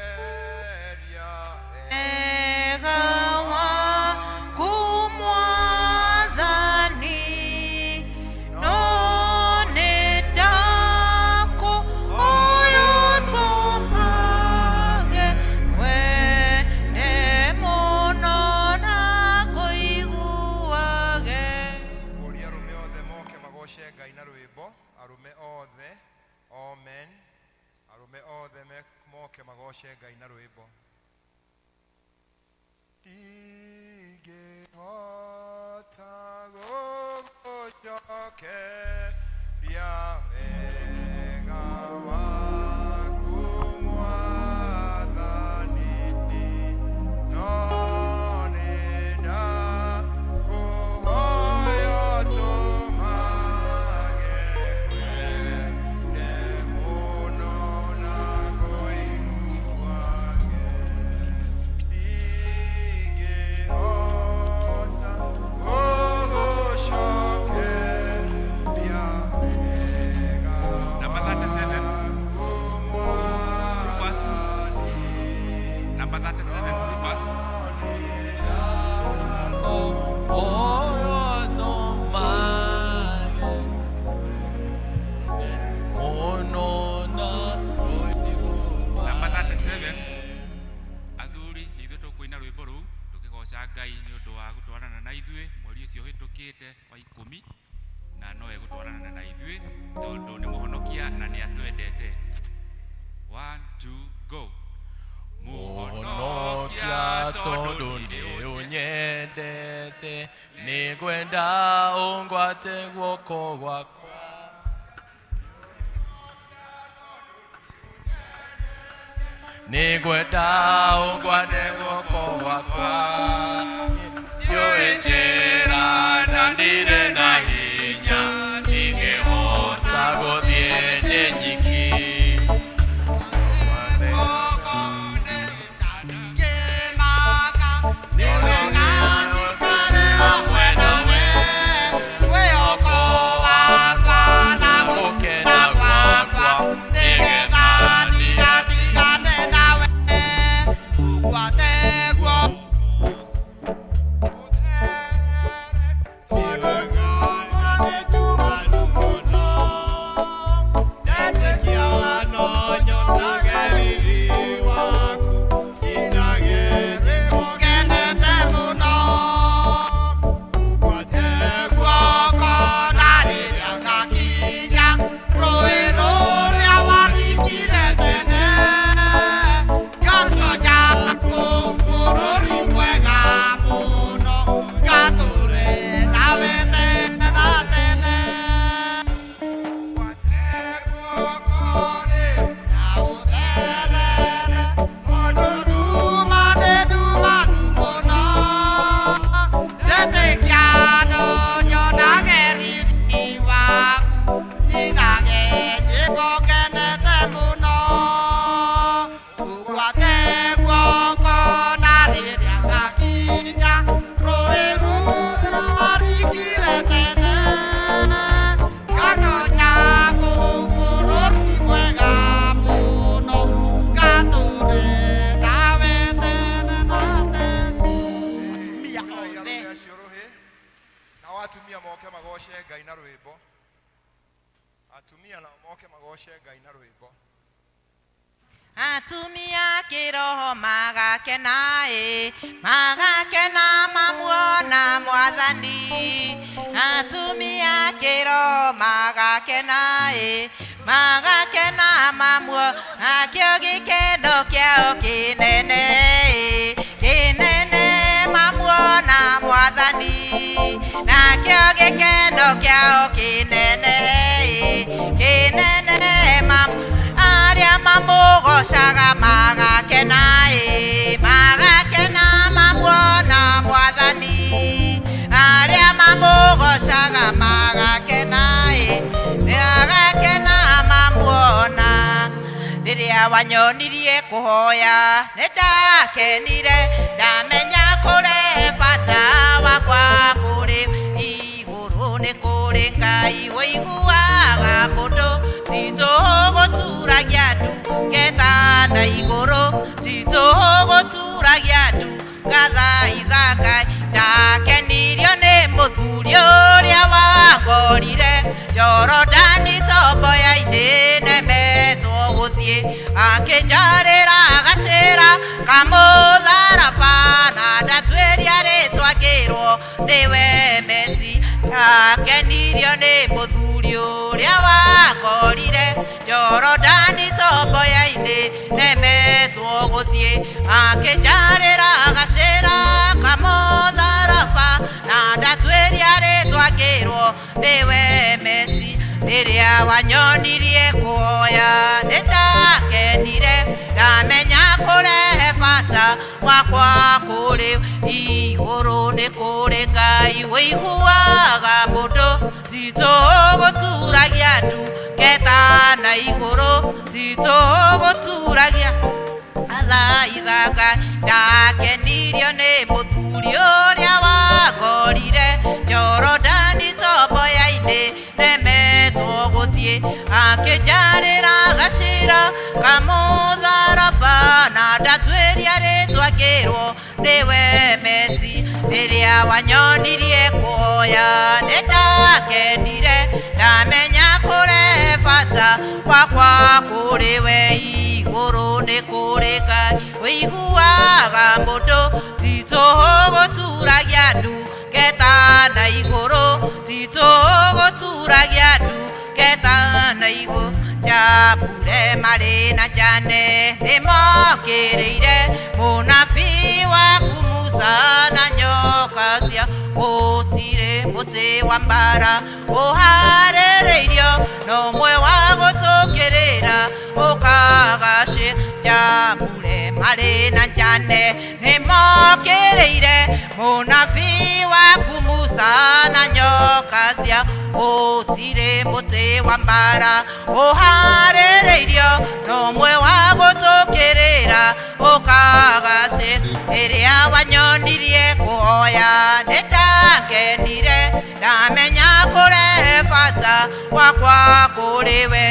Cokeria.
Wega waku Mwathani, no nĩ ndakũhoya ũtũmage ngwende mũno na ngũiguage.
Ũria arũme othe moke magoce Ngai na rwĩmbo. Arũme othe, amen. Arũme othe moke magoce Ngai na rwĩmbo. Ndingĩhota gũgũcokeria wega waku Mwathani, no nĩ ndakũhoya ũtũmage ngwende mũno na ngũiguage. Ndingĩhota gũgũcokeria wega.
Number 37.
Waku.
Rufus. Number 37, Rufus.
Oyo tomage ono na.
Number 37. Athuri nĩ ithuĩ tũkũina rwĩmbo rũu tũkĩgoca Ngai nĩ ũndũ wa gũtwarana na ithuĩ mweri ũcio ũhĩtũkĩte wa 10, na no egũtwarana na ithuĩ tondũ nĩ mũhonokia na nĩ atwendete. One, two, go.
Mũhonokia, tondũ nĩ ũnyendete, nĩ ngwenda ũngwate guoko gwakwa. Nĩ ngwenda ũngwate guoko gwakwa. Ndiũĩ njĩra na ndirĩ na hinya, ndingĩhota gũthiĩ ndĩ nyiki.
Ngĩmaka nĩ wega njikare hamwe nawe, wĩhoko wakwa na
gũkena gwakwa,
nĩgetha ndigatigane nawe, ũgwate guoko.
Tondũ nyuma nĩ njumanu mũno, ndetĩkia no nyonage riri waku, inage rwĩmbo
ngenete mũno.
Ngwate.
Guoko na rĩrĩa ngakinya rũĩ rũrĩa waringire tene, ngatonya kũu bũrũri mwega mũno, ngatũre nawe tene na tene.
Ngwate guoko-rĩ,
na ũtherere, tondũ nduma nĩ ndumanu mũno, ndetĩkia no nyonage riri waku, nyinage nyĩmbo ngenete mũno. Ũgwate guoko na rĩrĩa ngakinya rũĩ rũrĩa waringire tene, ngatonya kũu bũrũri mwega mũno, ngatũre nawe tene na tene. Atumia
Ngai
othe.
arũme acio rũhĩ, nao atumia moke magoce Ngai na rwĩmbo. Atumia nao moke magoce Ngai na rwĩmbo.
Atumia kĩroho magakena ĩ, magakena mamuona Mwathani. Atumia kĩroho magakena ĩ, magakena mamuona, nakĩo gĩkeno. mamũgocaga magakena ĩ, magakena mamuona Mwathani. Arĩa mamũgocaga magakena ĩ, magakena mamuona. Rĩrĩa wanyonirie kũhoya nĩ ndakenire, ndamenya kũrehe bata wakwa kũrĩ igũrũ nĩ kũrĩ Ngai ũiguaga mũndũ. Ti tũhũ gũturagia ndu ngeta na igũrũ, ti tũhũ gũturagia ndu ngathaitha Ngai. Ndakenirio nĩ mũthuri ũrĩa wangorire Jorodani tomboya-inĩ nemetwo gũthiĩ, akĩnjarĩra gacĩra kamũtharaba na ndatuĩria rĩtwa ngĩrwo nĩwe Mesi. Ndakenirio nĩ mũthuri ũrĩa wangorire Jorodani tomboya-inĩ nemetwo gũthiĩ, akĩnjarĩra gacĩra kamũtharaba na ndatuĩria rĩtwa ngĩrwo nĩwe Mesi. Rĩrĩa wanyonirie kuoya nĩ ndakenire, ndamenya kũrehe bata wakwa kũrĩ igũrũ nĩ kũrĩ Ngai ũiguaga mũndũ. Ti tũhũ gũturagia ndu ngeta na igũrũ, ti tũhũ gũturagia athaitha Ngai. Ndakenirio nĩ mũthuri ũrĩa wangorire Jorodani tomboya-inĩ nemetwo gũthiĩ, akĩnjarĩra gacĩra kamũtharaba na ndatuĩria rĩtwa ngĩrwo nĩwe Mesi. Rĩrĩa wanyonirie kuoya nĩ ndakenire, ndamenya kũrehe bata wakwa kũrĩ we igũrũ nĩ kũrĩ Ngai ũiguaga mũndũ. Ti tũhũ gũturagia ndu ngeta na igũrũ, ti tũhũ gũturagia ndu ngeta na igũrũ. Njambure marĩ na Jane nĩmokĩrĩire mũnabii waku Musa na nyoka cia gũtirĩ mũtĩ wa mbara ũharĩrĩirio no ũmwe wa gũtũkĩrĩra ũkagacĩra. Njambure marĩ na Jane nĩmokĩrĩire mũnabii waku Musa na nyoka cia gũtirĩ mũtĩ wa mbara ũharĩrĩirio no ũmwe wa gũtũkĩrĩra ũkagacĩra. Rĩrĩa wanyonirie kũhoya nĩ ndakenire, ndamenya kũrehe bata wakwa kũrĩ we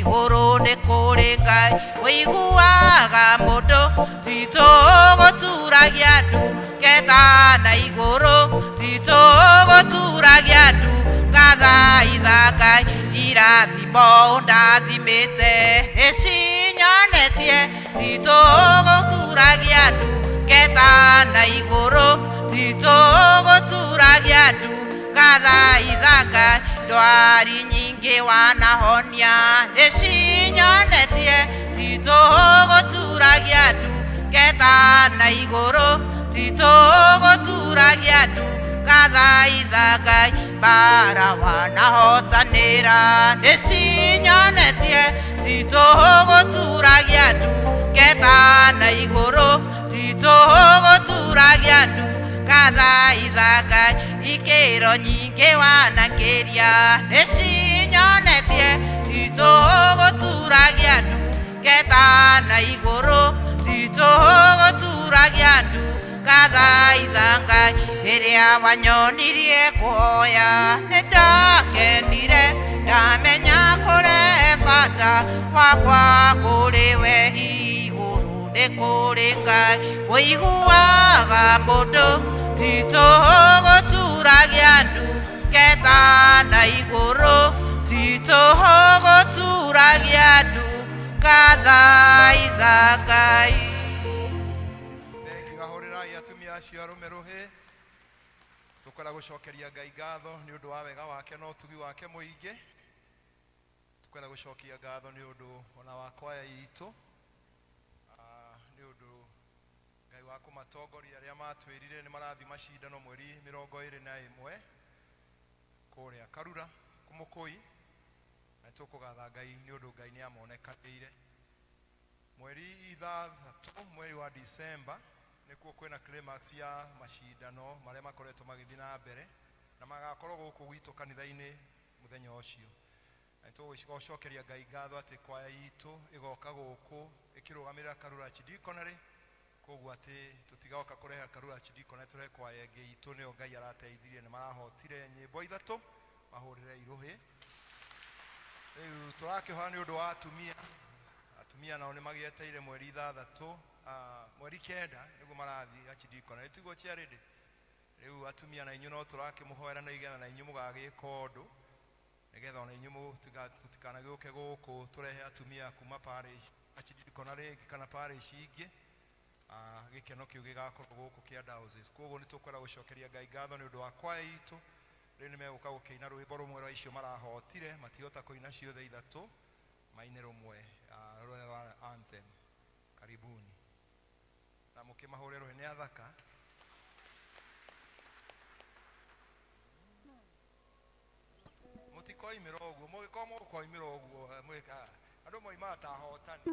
igũrũ nĩ kũrĩ Ngai ũiguaga mũndũ. Ti tũhũ gũturagia ndu ngeta na igũrũ, ti tũhũ gũturagia ndu ngathaitha Ngai. Irathimo ũndathimĩte nĩcinyonetie, ti tũhũ gũturagia ndu ngeta na igũrũ, ti tũhũ gũturagia ndu ngathaitha Ngai. Ndwari nyingĩ wanahonia nĩcinyonetie, ti tũhũ gũturagia ndu ngeta na igũrũ, ti tũhũ gũturagia ndu ngathaitha Ngai. Mbara wanahotanĩra nĩcinyonetie, ti tũhũ gũturagia ndu ngeta na igũrũ, ti tũhũ gũturagia ndu ngathaitha Ngai. Ikĩro nyingĩ wanangĩria nĩcinyonetie, ti tũhũ gũturagia ndu ngeta na igũrũ, ti tũhũ gũturagia ndu ngathaitha Ngai. Rĩrĩa wanyonirie kũhoya nĩ ndakenire, ndamenya kũrehe bata wakwa kũrĩ we igũrũ nĩ kũrĩ Ngai ũiguaga mũndũ. Ti tũhũ gũturagia ndu ngeta na igũrũ, ti tũhũ gũturagia ndu ngathaitha Ngai.
Thengiũ. Ahũrĩrai atumia acio arũme rũhĩ. Tũkwenda gũcokeria Ngai ngatho nĩ ũndũ wa wega wake na ũtugi wake mũingĩ. Tũkwenda gũcokia ngatho nĩ ũndũ ona wa kwaya itũ, nĩ ũndũ Ngai wa kũmatongoria arĩa matwĩrire nĩ marathiĩ macindano mweri 21 kũrĩa Karura Kũmũkũi, na nĩ tũkũgatha Ngai nĩ ũndũ Ngai nĩ amonekanĩire. Mweri Ithathatũ mweri wa Disemba nĩkuo kwĩna climax ya macindano marĩa makoretwo magĩthiĩ na mbere na magakorwo gũkũ gwitũ kanitha-inĩ mũthenya ũcio. Na nĩtũgũcokeria Ngai ngatho atĩ kwaya itũ ĩgoka gũkũ ĩkĩrũgamĩrĩra Karura Archdeaconry, koguo atĩ tũtigoka kũrehe Karura Archdeaconry, tũrehe kwaya ĩngĩ itũ, nĩyo Ngai arateithirie, nĩ marahotire nyĩmbo ithatũ mahũrĩre irũhĩ. Rĩu tũrakĩhoya nĩ ũndũ wa atumia, atumia nao nĩ magĩeteire mweri ithathatũ, mweri kenda nĩguo marathiĩ Archdeaconry, tiguo charity. Rĩu atumia na inyuĩ no tũrakĩmũhoera na igetha na inyuĩ mũgagĩka ũndũ nĩgetha ona inyuĩ tũtikanagĩũke gũkũ tũrehe atumia kuma parish Archdeaconry rĩngĩ kana parish ingĩ, gĩkeno kĩu gĩgakorwo gũkũ kĩa diocese. Koguo nĩ tũkwenda gũcokeria Ngai ngatho nĩ ũndũ wa kwaya itũ. Rĩu nĩ megũka gũkĩina rwĩmbo rũmwe rwa icio marahotire, matihota kũina ciothe ithatũ, maine rũmwe rũrĩa rwa anthem. Karibuni na mũkĩmahũre rũhĩ, nĩ athaka. Mũtikoimĩra ũguo, mũgĩkorwo mũkoimĩra ũguo mwĩka andũ moimaga ta ahotani.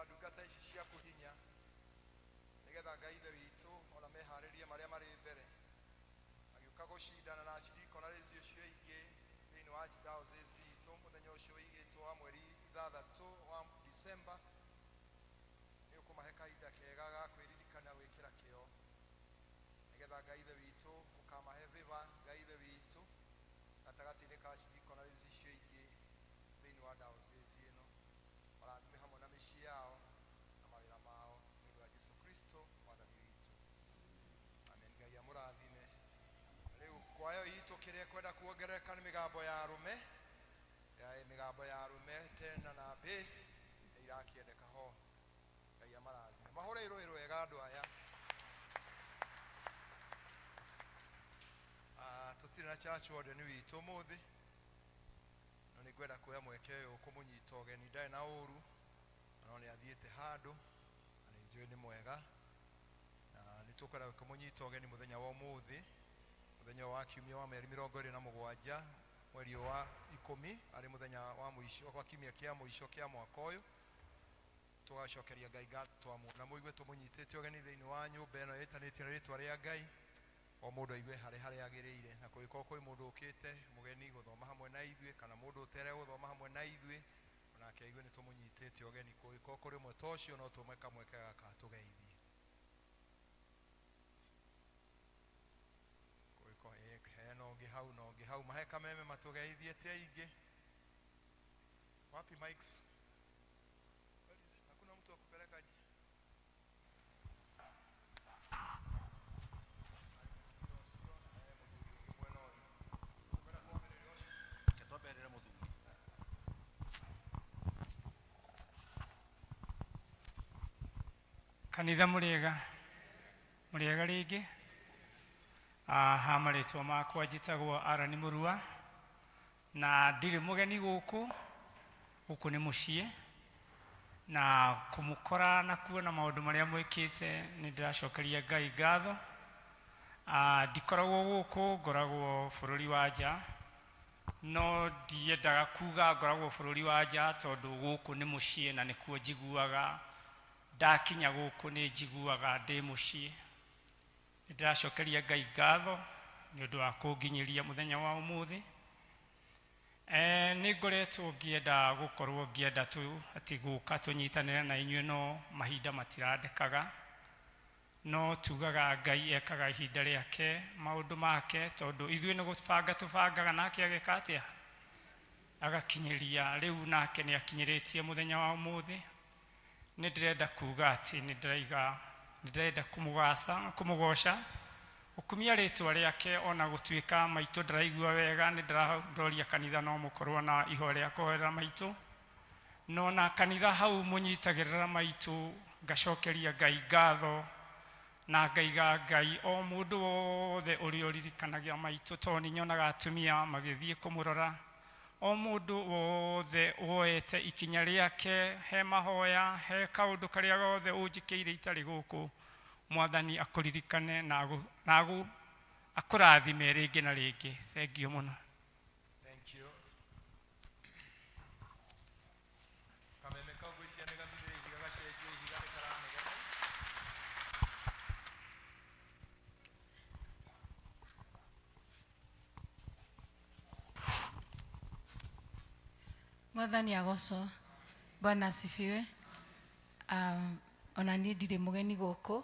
Gwĩkĩra ndungata ici ciaku hinya nĩgetha Ngai Ithe witũ ona meharĩrie marĩa marĩ mbere magĩũka gũcindana na archidiaconary icio ingĩ thĩinĩ wa archdiocese itũ mũthenya ũcio wĩigĩtwo wa mweri 6 wa Disemba. Nĩ ũkũmahe kahinda kega ga kwĩririkana gwĩkĩra kĩo nĩgetha Ngai Ithe witũ ũkamahe favor Ngai Ithe witũ gatagatĩ-inĩ ka archidiaconary icio ingĩ thĩinĩ wa diocese ĩno. Marathime hamwe na mĩciĩ yao na mawĩra mao nĩ ũndũ wa Jesu Kristo mwathani witũ. Amen. Ngai amũrathime. Rĩu kwayo itũ kĩrĩa kwenda kuongerereka nĩ mĩgambo ya arũme, ya mĩgambo ya arũme tena na bass nĩ irakĩendeka ho. Ngai amarathime. Mahũre irũĩ rwega andũ aya. Tũtirĩ na church warden witũ ũmũthĩ, no nĩ ngwenda kuoya mweke ũyũ kũmũnyita ũgeni. Ndarĩ na ũru, no nĩ athiĩte handũ na nĩ njũĩ nĩ mwega, na nĩ tũkwenda kũmũnyita ũgeni mũthenya wa ũmũthĩ, mũthenya wa kiumia wa mĩeri 27 mweri wa 10, arĩ mũthenya wa mũico wa kiumia kĩa mũico kĩa mwaka ũyũ. Tũgacokeria Ngai ngatho twamuona. Mũigue tũmũnyitĩte ũgeni thĩinĩ wa nyũmba ĩno ĩtanĩtio na rĩtwa rĩa Ngai. O mũndũ aigue harĩ harĩa agĩrĩire, na kũngĩkorwo kwĩ mũndũ ũkĩte mũgeni gũthoma hamwe na ithuĩ kana mũndũ ũtere gũthoma hamwe na ithuĩ, onake aigue nĩ tũmũnyitĩte ũgeni. Kũngĩkorwo kũrĩ ũmwe ta ũcio, no tũmwe kamweke gaka tũgeithie. Kũngĩkorwo hena ũngĩ hau na ũngĩ hau, mahe kameme matũgeithie ti aingĩ. Wapi mics? Hakuna mtu wa kupeleka ji?
Kanitha mũrĩega, mũrĩega rĩngĩ. Ha marĩtwa makwa njĩtagwo Arani Mũrua, na ndirĩ mũgeni gũkũ, gũkũ nĩ mũciĩ, na kũmũkora na kuona maũndũ marĩa mwĩkĩte nĩ ndĩracokeria Ngai ngatho. Ndikoragwo gũkũ, ngoragwo bũrũri wa nja, no ndiendaga kuga ngoragwo bũrũri wa nja tondũ gũkũ nĩ mũciĩ na nĩkuo njiguaga. Ndakinya gũkũ nĩ njiguaga ndĩ mũciĩ. Nĩ ndĩracokeria Ngai ngatho nĩ ũndũ wa kũnginyĩria mũthenya wa ũmũthĩ. Nĩ ngoretwo ngĩenda gũkorwo ngĩenda tu atĩ gũka tũnyitanĩre na inyuĩ, no mahinda matirandekaga. No tugaga Ngai ekaga ihinda rĩake maũndũ make, tondũ ithuĩ nĩ gũbanga tũbangaga, nake ageka atĩa? Agakinyĩria. Rĩu nake nĩ akinyĩrĩtie mũthenya wa ũmũthĩ. Nĩ ndĩrenda kuga atĩ nĩ ndĩrenda kũmũgoca gũkumia rĩtwa rĩake, ona gũtuĩka maitũ ndĩraigua wega. Nĩ ndĩraroria kanitha no mũkorwo na ihoya rĩa kũhoera maitũ, no na kanitha hau mũnyitagĩrĩra maitũ, ngacokeria Ngai ngatho na ngaiga Ngai o mũndũ wothe ũrĩa ũririkanagia maitũ, tondũ nĩ nyonaga atumia magĩthiĩ kũmũrora. O mũndũ wothe woete ikinya rĩake, he mahoya, he kaũndũ karĩa gothe ũnjĩkĩire itarĩ gũkũ, Mwathani akũririkane na akũrathime rĩngĩ na rĩngĩ. Thengiũ mũno.
Thank you. Kameme kau ngwĩciria nĩ gathire ihiga gacenjio ihiga nĩ karanegena.
Mwathani agocwo. Bwana asifiwe. Ona niĩ ndirĩ mũgeni gũkũ,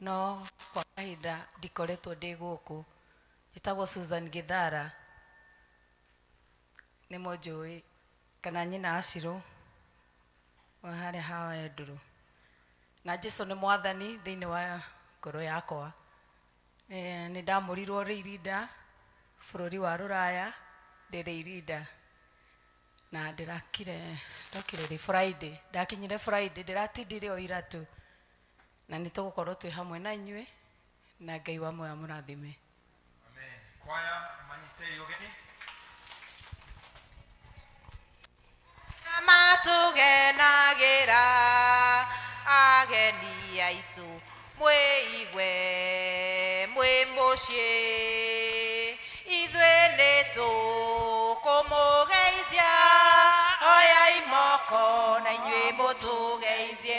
no kwa kahinda ndikoretwo ndĩ gũkũ. Njĩtagwo Susan Githara, nĩ mũnjũĩ kana nyina Acirũ wa harĩa hawa Ndũrũ. Na Jesu nĩ mwathani thĩinĩ wa ngoro yakwa. Nĩ ndamũrirwo Rĩirinda bũrũri wa Rũraya, ndĩ Rĩirinda. Na ndĩrakire, ndokire rĩ Friday, ndakinyire Friday, ndĩratindire o ira tu. Na nĩ tũgũkorwo twĩ hamwe na inyuĩ, na Ngai wa muoyo amũrathime.
Amen. Kwaya manyitei ũgeni.
Matugenagĩra ageni aitũ, mwĩigue mwĩ mũciĩ, ithuĩ nĩ tũkũmũgeithia, oyai moko na inyuĩ mũtũgeithie.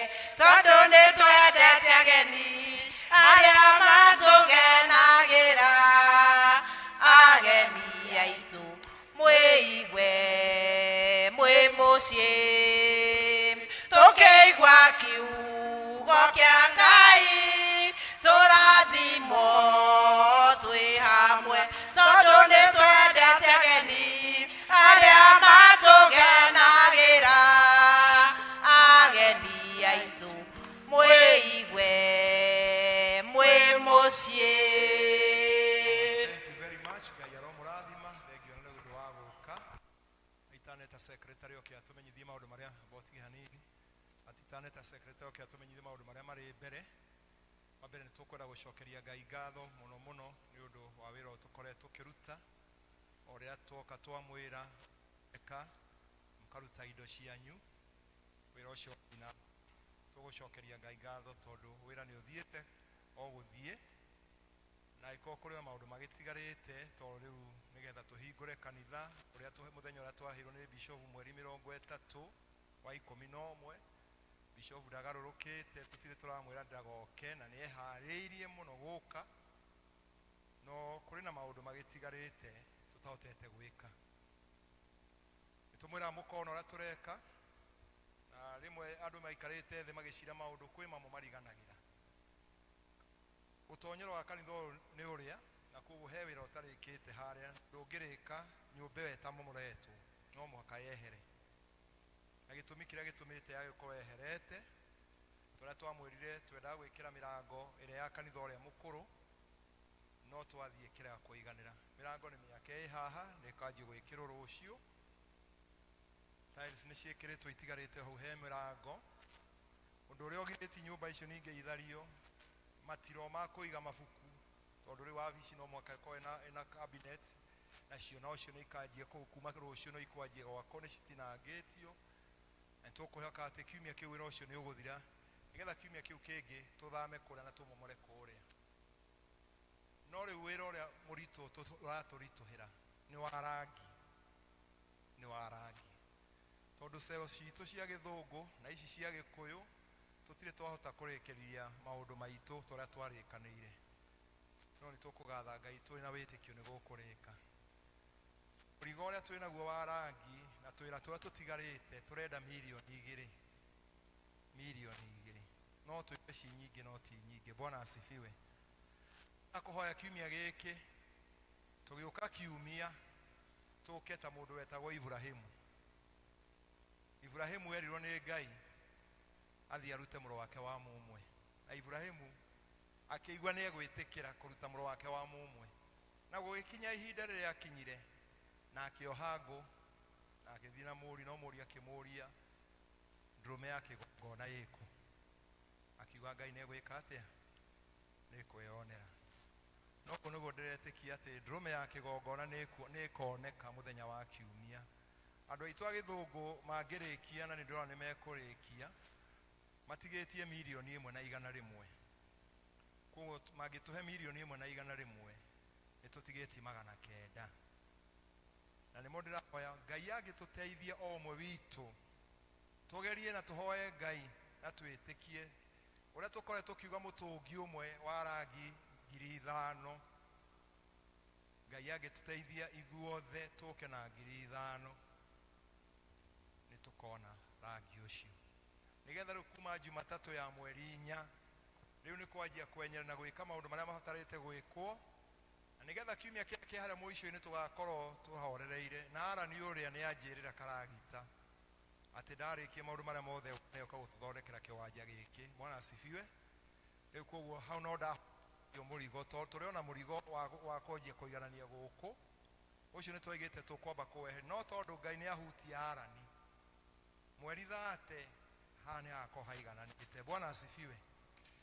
kĩa Ngai tũrathimwo twĩ hamwe tondũ nĩ twendete ageni arĩa matũgenagĩra ageni aitũ mwĩigue mwĩ mũciĩ.
Thank you very much. Ngai aromũrathima. Thengio nĩ ũndũ wa gũka. Itaneta secretary oke atũmenyithie maũndũ marĩa botige hanini. Atitaneta secretary oke atũmenyithie maũndũ marĩa marĩ mbere. Wa mbere nĩ tũkwenda gũcokeria Ngai ngatho mũno mũno nĩ ũndũ wa wĩra ũyũ tũkoretwo tũkĩruta. O rĩrĩa tuoka twamwĩra eka mũkaruta indo cianyu wĩra ũcio na tũgũcokeria Ngai ngatho tondũ wĩra nĩ ũthiĩte o gũthiĩ na ĩkorwo kũrĩ o maũndũ magĩtigarĩte tondũ rĩu nĩgetha tũhingũre kanitha ũrĩa mũthenya ũrĩa twaheirwo nĩ bishofu mweri 31 wa 11. Bishofu ndagarũrũkĩte, tũtirĩ tũramwĩra ndagoke na nĩ eharĩirie mũno gũka, no kũrĩ na maũndũ magĩtigarĩte tũtahotete gwĩka. Nĩ tũmwĩraga mũkona ũrĩa tũreka, na rĩmwe andũ maikarĩte thĩ magĩcira maũndũ kwĩ mamwe mariganagĩra. Ũtonyero wa kanitha ũyũ nĩ ũrĩa na koguo he wĩra ũtarĩkĩte harĩa ndũngĩrĩka nyũmba ĩyo ĩtamomoretwo no mũhaka yehere, na gĩtũmi kĩrĩa gĩtũmĩte yagĩkorwo yeherete tũrĩa twamwĩrire twendaga gwĩkĩra mĩrango ĩrĩa ya kanitha ũrĩa mũkũrũ, no twathiĩ kĩrega kũiganĩra. Mĩrango nĩ mĩake ĩ haha nĩ ĩkanjia gwĩkĩrwo rũciũ. Tiles nĩ ciĩkĩrĩtwo, itigarĩte hau he mĩrango. Ũndũ ũrĩa ũgirĩtie nyũmba icio ningĩ ithario matiro ma kũiga mabuku, tondũ rĩu wabici no mũhaka ĩkorwo ĩna cabinet, nacio nocio nĩ ikanjia kũu kuma rũciũ no ikwanjia gwakwo, nĩ citinangĩtio, na nĩtũkwĩhoka atĩ kiumia kĩu wĩra ũcio nĩ ũgũthira nĩgetha kiumia kĩu kĩngĩ tũthame kũrĩa na tũmomore kũrĩa. No rĩu wĩra ũrĩa mũritũ ũratũritũhĩra nĩ wa rangi, nĩ wa rangi, tondũ cero citũ cia gĩthũngũ na ici cia gĩkũyũ tũtirĩ twahota kũrĩkĩrĩria maũndũ maitũ tũrĩa twarĩkanĩire, no nĩ tũkũgatha Ngai twĩ na wĩtĩkio nĩ gũkũrĩka. Mũrigo ũrĩa twĩ naguo wa rangi na twĩra tũrĩa tũtigarĩte tũrenda 2 mirioni, 2 mirioni, no twĩke ci nyingĩ no ti nyingĩ. Bwana asifiwe. Akũhoya kiumia gĩkĩ tũgĩũka kiumia tũke ta mũndũ wetagwo Ibrahimu. Ibrahimu erirwo nĩ Ngai athiĩ arute mũrũ wake wa mũmwe, na Ibrahimu akĩigua nĩ egwĩtĩkĩra kũruta mũrũ wake wa mũmwe, na gũgĩkinya ihinda rĩrĩa akinyire na akĩoha ngũ na agĩthiĩ na mũri, no mũri akĩmũria ndũrũme ya kĩgongona ĩkũ, akiuga Ngai nĩ egwĩka atĩa, nĩ kwĩyonera. No kũu nĩguo ndĩretĩkia atĩ ndũrũme ya kĩgongona nĩ ĩkoneka mũthenya wa kiumia. Andũ aitũ a gĩthũngũ mangĩrĩkia, na nĩ ndĩrona nĩ mekũrĩkia, matigĩtie 1,100,000. Koguo mangĩtũhe 1,100,000 nĩ tũtigĩtie 900, na nĩmo ndĩrahoya Ngai angĩtũteithia o ũmwe witũ tũgerie na tũhoe Ngai na twĩtĩkie ũrĩa tũkoretwo tũkiuga mũtũngi ũmwe wa rangi 5,000. Ngai angĩtũteithia ithuothe tũke na 5,000 nĩ tũkona rangi ũcio, nĩgetha rĩu kuma Jumatatũ ya mweri 4 rĩu nĩ kwanjia kwenyera na gwĩka maũndũ marĩa mabatarĩte gwĩkwo, na nĩgetha kiumia kĩrĩa kĩ harĩa mũico-inĩ tũgakorwo tũhorereire. Na Arani ũrĩa nĩ anjĩrĩra karagita atĩ ndarĩkia maũndũ marĩa mothe nĩoka gũtũthondekera kĩwanja gĩkĩ. Bwana asifiwe. Rĩu koguo hau no ndayo mũrigo, tondũ tũrĩ ona mũrigo wa kwanjia kũiganania gũkũ, ũcio nĩ twaigĩte tũkwamba kũwehe, no tondũ Ngai nĩ ahutia Arani mweri 30 haha nĩ hagakorwo haigananĩte. Bwana asifiwe.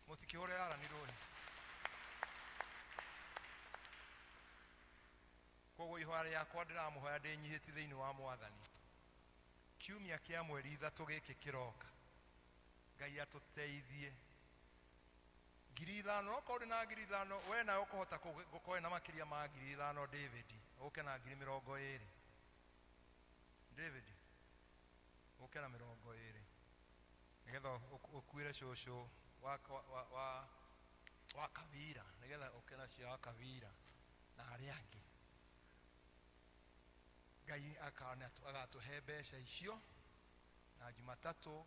Mũtikĩhũre Arani rũĩ. Koguo ihoya rĩakwa ndĩramũhoya ndĩnyihĩtie thĩinĩ wa Mwathani, kiumia kĩa mweri 3 gĩkĩ kĩroka, Ngai atũteithie 5,000. Okorwo ndĩ na 5,000, we nawe ũkũhota gũkorwo na makĩria ma 5,000. David, ũke na 20,000. David, ũke na 20 nĩgetha ũkuĩre cũcũ wa Kabira, nĩgetha ũke na cia wa Kabira na arĩa angĩ. Ngai agatũhe mbeca icio na Jumatatũ.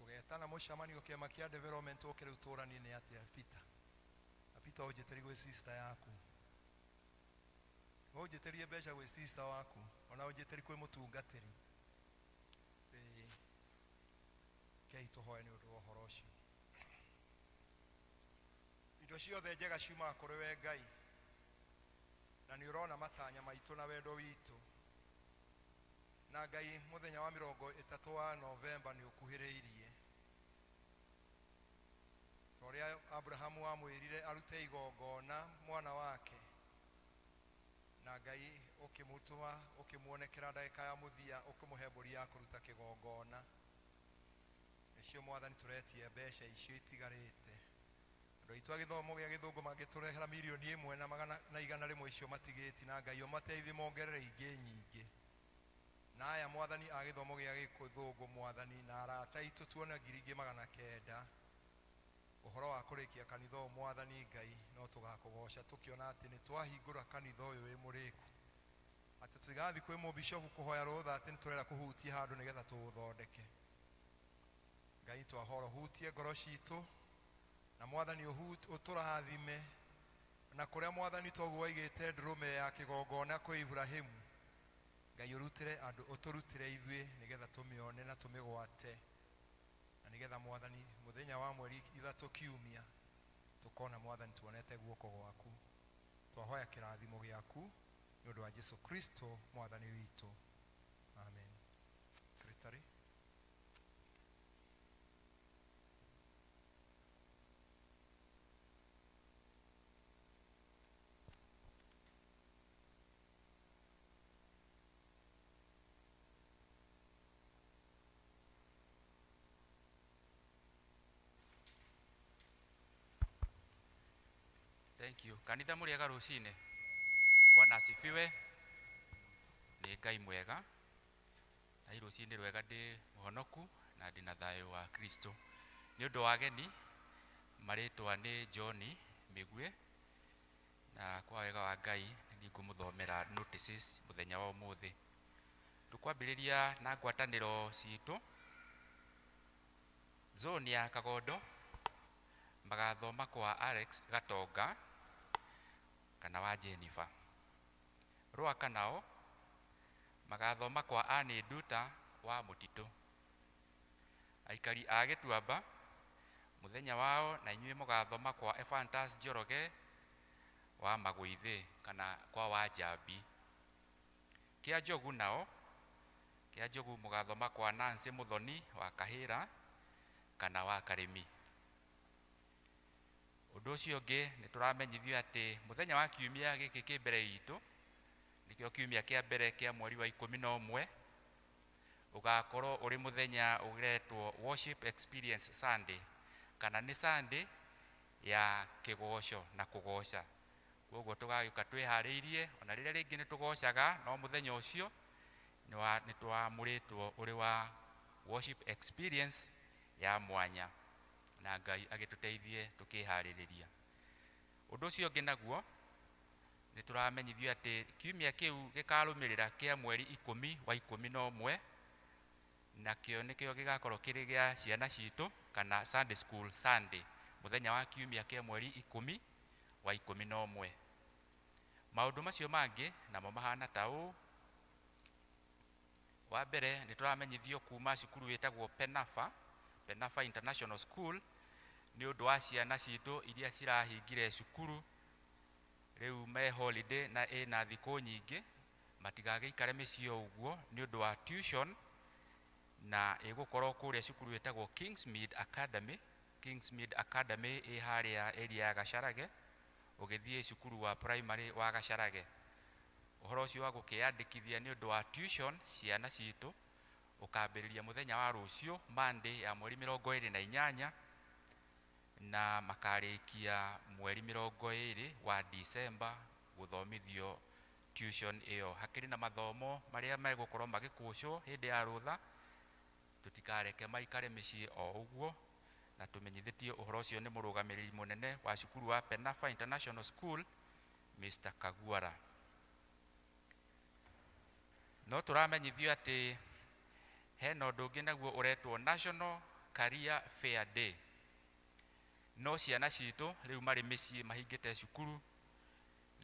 Tũgetana mũcemanio kĩama kĩa development ũke rĩu tũranie nĩ atĩa Peter. Na Peter ũnjĩtĩrie gwĩ sister yaku. Ũnjĩtĩrie mbeca gwĩ sister waku ona ũnjĩtĩrie kwĩ mũtungatĩri. Ĩĩ. Kei tũhoe nĩ ũndũ wa ũhoro ũcio. Indo ciothe njega ciumaga kũrĩ we Ngai, na nĩ ũrona matanya maitũ na wendo witũ. Na Ngai mũthenya wa 30 wa Novemba nĩ ũkuhĩrĩirie. Ta ũrĩa Abrahamu amwĩrire arute igongona mwana wake, na Ngai ũkĩmũtũma ũkĩmuonekera ndagĩka ya mũthia ũkĩmũhe mbũri ya kũruta kĩgongona. Nĩcio Mwathani tũretie mbeca icio itigarĩte. Andũ aitũ a gĩthomo gĩa gĩthũngũ mangĩtũrehera 1,100,000 na 100 icio matigĩti, na Ngai ũmateithie mongerere ingĩ nyingĩ. Na aya Mwathani a gĩthomo gĩa gĩthũngũ Mwathani na arata aitũ tuone 900,000. Ũhoro wa kũrĩkia kanitha ũyũ Mwathani Ngai no tũgakũgoca tũkĩona atĩ nĩ twahingũra kanitha ũyũ wĩ mũrĩku. Atĩ tũtigathiĩ kwĩ mũbishofu kũhoya rũtha atĩ nĩ tũrenda kũhutia handũ nĩgetha tũũthondeke. Ngai twahora ũhutie ngoro citũ na Mwathani ũtũrathime na kũrĩa Mwathani toguo waigĩte ndũrũme ya kĩgongona kwĩ Ibrahimu. Ngai ũrutĩre andũ, ũtũrutĩre ithuĩ nĩgetha tũmĩone na tũmĩgwate, na nĩgetha Mwathani mũthenya wa mweri 3 kiumia tũkona Mwathani tuonete guoko gwaku. Twahoya kĩrathimo gĩaku nĩ ũndũ wa Jesu Kristo Mwathani witũ. Amen. Secretary.
Thank you. Kanitha mũrĩega rũcinĩ. Bwana asifiwe. Nĩ Ngai mwega. Na rũcinĩ rwega ndĩ mũhonoku na ndĩ na thayũ wa Kristo. Nĩ ũndũ wa ageni marĩtwa nĩ John Mĩgwe, na kwa wega wa Ngai nĩ ngũmũthomera notices mũthenya wa ũmũthĩ. Tũkwambĩrĩria na ngwatanĩro citũ. Zone ya Kagondo magathoma kwa Alex Gatonga kana wa Jennifer. Rwaka nao magathoma kwa Anne Nduta wa Mũtitũ. Aikari a Gĩtuamba mũthenya wao na inyuĩ mũgathoma kwa Ephantus Njoroge wa Magũithĩ kana kwa Wanjambi. Kĩa Njogu nao, Kĩa Njogu mũgathoma kwa Nancy Mũthoni wa Kahĩra kana wa Karĩmi. Ũndũ ũcio ũngĩ nĩ tũramenyithio atĩ mũthenya wa kiumia gĩkĩ kĩ mbere itũ, nĩkĩo kiumia kĩa mbere kĩa mweri wa 11, ũgakorwo ũrĩ mũthenya ũretwo Worship Experience Sunday, kana nĩ Sunday ya kĩgoco na kũgoca. Koguo tũgagĩũka twĩharĩirie, ona rĩrĩa rĩngĩ nĩ tũgocaga, no mũthenya ũcio nĩ twamũrĩtwo ũrĩ wa Worship Experience ya mwanya, na Ngai agĩtũteithie tũkĩharĩrĩria. Ũndũ ũcio ũngĩ naguo nĩ tũramenyithio atĩ kiumia kĩu gĩkarũmĩrĩra kĩa mweri 10 wa 11, nakĩo nĩkĩo gĩgakorwo kĩrĩ gĩa ciana citũ kana Sunday School Sunday, mũthenya wa kiumia kĩa mweri 10 wa 11. Maũndũ macio mangĩ namo mahana ta ũũ. Wa mbere nĩ tũramenyithio kuma cukuru wĩtagwo Penafa, Penafa International School, nĩ ũndũ wa ciana citũ iria cirahingire cukuru rĩu me holiday na ĩna thikũ nyingĩ, matigagĩikare mĩciĩ o ũguo nĩ ũndũ wa tuition, na ĩgũkorwo kũrĩa cukuru wĩtagwo Kingsmead Academy. Kingsmead Academy ĩ harĩa area ya Gacarage, ũgĩthiĩ cukuru wa primary wa Gacarage. Ũhoro ũcio wa gũkĩyandĩkithia nĩ ũndũ wa tuition ciana citũ ũkambĩrĩria mũthenya wa rũciũ Monday ya mweri 28, na makarĩkia mweri 20 wa December gũthomithio tuition ĩyo. Hakĩrĩ na mathomo marĩa megũkorwo magĩkũcwo hĩndĩ ya rũtha, tũtikareke maikare mĩciĩ o ũguo, na tũmenyithĩtio ũhoro ũcio nĩ mũrũgamĩrĩri mũnene wa cukuru wa Penafa International School Mr. Kaguara. No tũramenyithio atĩ hena ũndũ ũngĩ naguo ũretwo National Career Fair Day. No ciana citũ rĩu marĩ mĩciĩ mahingĩte cukuru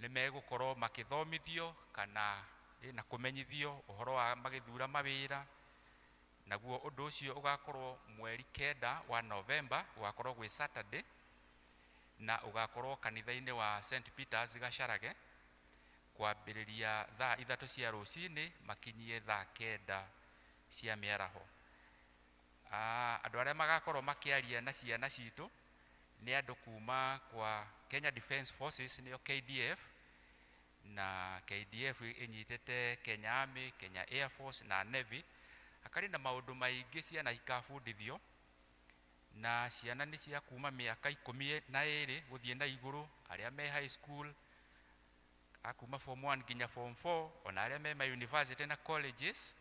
nĩ megũkorwo makĩthomithio kana na kũmenyithio ũhoro wa magĩthura mawĩra. Naguo ũndũ ũcio ũgakorwo mweri 9 wa Novemba, ũgakorwo gwĩ Saturday, na ũgakorwo kanitha-inĩ wa St Peters Gacharage kwambĩrĩria thaa 3 cia rũcinĩ makinyie thaa 9 cia mĩaraho. Andũ arĩa magakorwo makĩaria na ciana citũ nĩ andũ kuma kwa Kenya Defence Forces, nĩyo KDF, na KDF ĩnyitĩte Kenya Army, Kenya Air Force na Navy. Hakarĩ na maũndũ maingĩ ciana ikabundithio, na ciana nĩ cia kuma mĩaka 12 gũthiĩ na igũrũ, arĩa me high school a kuma form 1 nginya form 4, ona arĩa me ma university na colleges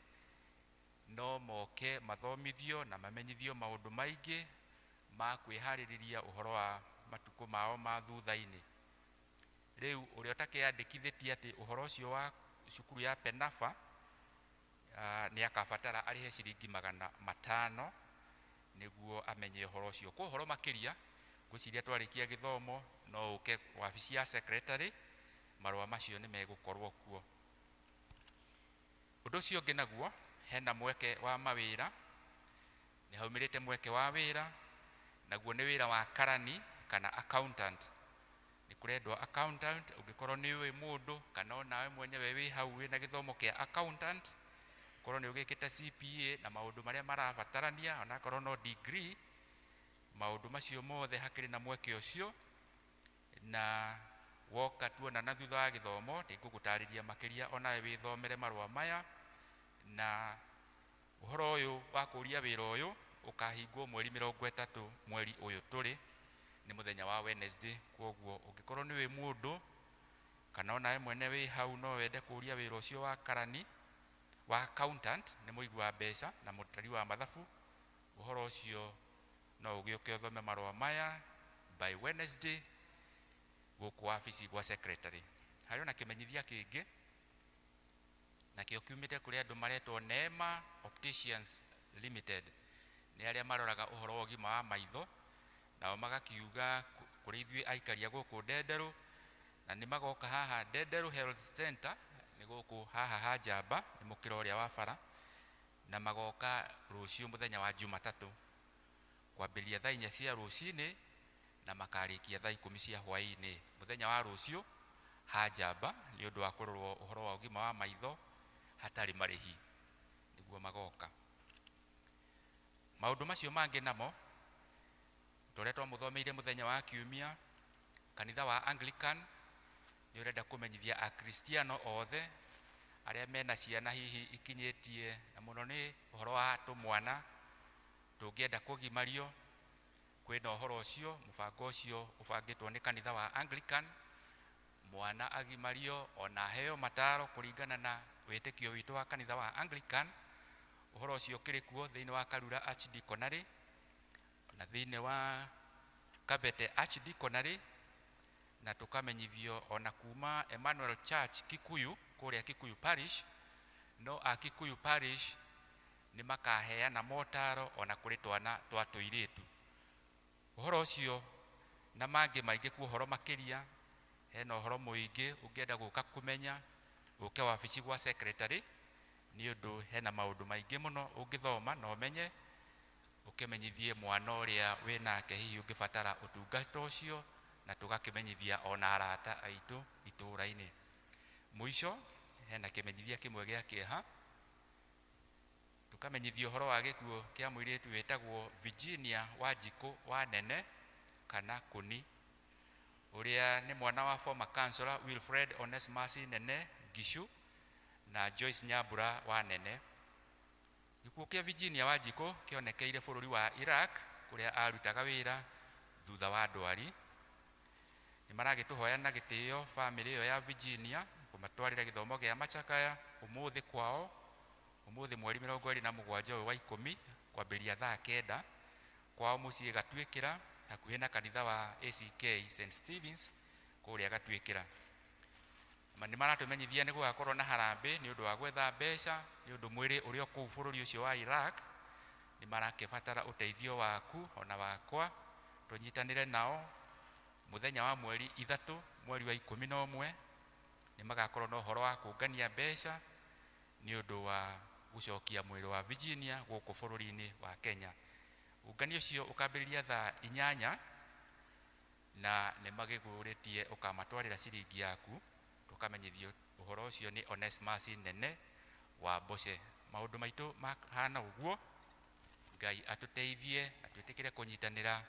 no moke mathomithio na mamenyithio maũndũ maingĩ ma kwĩharĩrĩria ũhoro wa matukũ mao ma thutha-inĩ. Rĩu ũrĩa ũtakĩandĩkithĩtie atĩ ũhoro ũcio wa cukuru ya Penafa nĩ akabatara arĩhe ciringi 500 nĩguo amenye ũhoro ũcio. Kwa ũhoro makĩria ngwĩciria twarĩkia gĩthomo no ũke wabici ya secretary, marũa macio nĩ megũkorwo kuo. Ũndũ ũcio ũngĩ naguo hena mweke wa mawĩra, nĩ haumĩrĩte mweke wa wĩra, naguo nĩ wĩra wa karani kana accountant. Nĩ kũrendwo accountant, ũngĩkorwo nĩ ũĩ mũndũ kana onawe mwenyewe wĩ hau wĩna gĩthomo kĩa accountant, korwo nĩ ũgĩkĩte CPA na maũndũ marĩa marabatarania, onakorwo no degree, maũndũ macio mothe hakĩrĩ na mweke ũcio. Na woka tuonana thutha wa gĩthomo ndĩngũgũtarĩria makĩria, onawe wĩthomere marũa maya. Na ũhoro ũyũ wa kũũria wĩra ũyũ ũkahingwo mweri 30 mweri ũyũ tũrĩ, nĩ mũthenya wa Wednesday. Kwoguo ũngĩkorwo nĩ wĩ mũndũ kana onawe mwene wĩ hau no wende kũũria wĩra ũcio wa karani wa accountant, nĩ mũigua wa mbeca na mũtari wa mathabu, ũhoro ũcio no ũgĩũke ũthome marũa maya by Wednesday gũkũ wabici gwa secretary. Harĩ ona kĩmenyithia kĩngĩ nakĩo kiumĩte kũrĩ andũ maretwo Neema Opticians Limited, nĩ arĩa maroraga ũhoro wa ũgima wa maitho, nao magakiuga kũrĩ ithuĩ aikaria gũkũ Ndenderũ, na nĩ magoka haha Ndenderũ Health Center, nĩ gũkũ haha ha Njamba, nĩ mũkĩra ũrĩa wa bara, na magoka rũciũ mũthenya wa Jumatatũ kwambĩrĩria thaa 4 cia rũcinĩ na makarĩkia thaa 10 cia hwaĩ-inĩ mũthenya wa rũciũ ha Njamba, nĩ ũndũ wa kũrorwo ũhoro wa ũgima wa maitho hatarĩ marĩhi, nĩguo magoka. Maũndũ macio mangĩ namo tũrĩa twamũthomeire mũthenya wa kiumia, kanitha wa Anglican nĩ ũrenda kũmenyithia akristiano othe arĩa mena ciana hihi ikinyĩtie, na mũno nĩ ũhoro wa tũmwana tũngĩenda kũgimario, kwĩna ũhoro ũcio, mũbango ũcio ũbangĩtwo nĩ kanitha wa Anglican, mwana agimario ona aheo mataro kũringana na wĩtĩkio witũ wa kanitha wa Anglican. Ũhoro ũcio ũkĩrĩ kuo thĩinĩ wa Karura Archdeaconry na thĩinĩ wa Kabete Archdeaconry, na tũkamenyithio ona kuma Emmanuel Church Kikuyu kũrĩa Kikuyu Parish, no a Kikuyu Parish nĩ makaheana motaro ona kũrĩ twana twa tũirĩtu. Ũhoro ũcio na mangĩ maingĩ kuo ũhoro makĩria, hena ũhoro mũingĩ ũngĩenda gũka kũmenya, ũke wabici gwa secretary, nĩ ũndũ hena maũndũ maingĩ mũno ũngĩthoma na ũmenye, ũkĩmenyithie mwana ũrĩa wĩnake hihi ũngĩbatara ũtungata ũcio, na tũgakĩmenyithia ona arata aitũ itũũra-inĩ. Mũico hena kĩmenyithia kĩmwe gĩa kĩeha, tũkamenyithia ũhoro wa gĩkuũ kĩa mũirĩtu wĩtagwo Virginia Wanjikũ wa Nene kana Kũni, ũrĩa nĩ mwana wa former councillor Wilfred Onesmus Nene Ngishu na Joyce Nyambura wa Nene. Gĩkuũ kĩa Virginia Wanjikũ kĩonekeire bũrũri wa Iraq kũrĩa arutaga wĩra thutha wa ndwari. Nĩ maragĩtũhoya na gĩtĩo bamĩrĩ ĩyo ya Virginia kũmatwarĩra gĩthomo gĩa machakaya ũmũthĩ kwao, ũmũthĩ mweri 27 ũyũ wa 10 kwambĩrĩria thaa 9 kwao mũciĩ Gatuĩkĩra hakuhĩ na kanitha wa ACK St Stevens kũrĩa Gatuĩkĩra. Nĩ maratũmenyithia nĩ gũgakorwo na harambĩ nĩ ũndũ wa gwetha mbeca nĩ ũndũ mwĩrĩ ũrĩa kũu bũrũri ũcio wa Iraq, Nĩ marakĩbatara ũteithio waku ona wakwa, tũnyitanĩre nao mũthenya wa mweri 3 mweri wa 11. Nĩ magakorwo na ũhoro wa kũngania mbeca nĩ ũndũ wa gũcokia mwĩrĩ wa Virginia gũkũ bũrũri-inĩ wa Kenya. Ũngania ũcio ũkambĩrĩria thaa 8 na nĩ magĩgũrĩtie ũkamatwarĩra ciringi yaku. Tũkamenyithio ũhoro ũcio nĩ Onesmus Nene wa Mboce. Maũndũ maitũ mahana ũguo. Ngai atũteithie, atwĩtĩkĩre kũnyitanĩra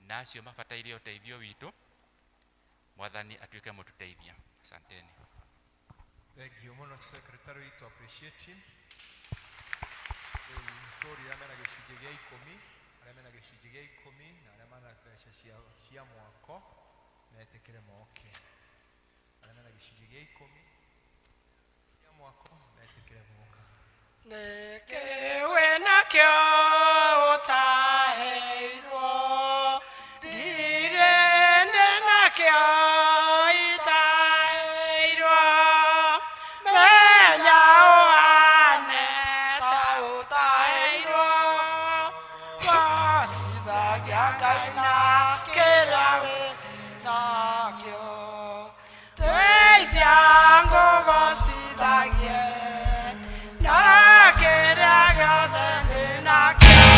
na acio mabataire ũteithio witũ. Mwathani atuĩke mũtũteithia. Asanteni.
Thank you mũno secretary witũ, appreciate him. Rĩu tũria arĩa mena gĩcunjĩ gĩa 10, arĩa mena gĩcunjĩ gĩa 10 na arĩa mena mbeca cia mwako metĩkĩre moke. Arĩa mena gĩcunjĩ gĩa 10 cia mwako metĩkĩre gũka.
Nĩkĩ wĩnakĩo ũtaheirwo? Ndirĩ ndĩnakĩo itaheirwo. Menya ũhane ta ũtaheirwo. Gocithagia Ngai na kĩrĩa wĩnakĩo. Teithia ngũgocithagie na kĩrĩa gĩothe ndĩnakĩo.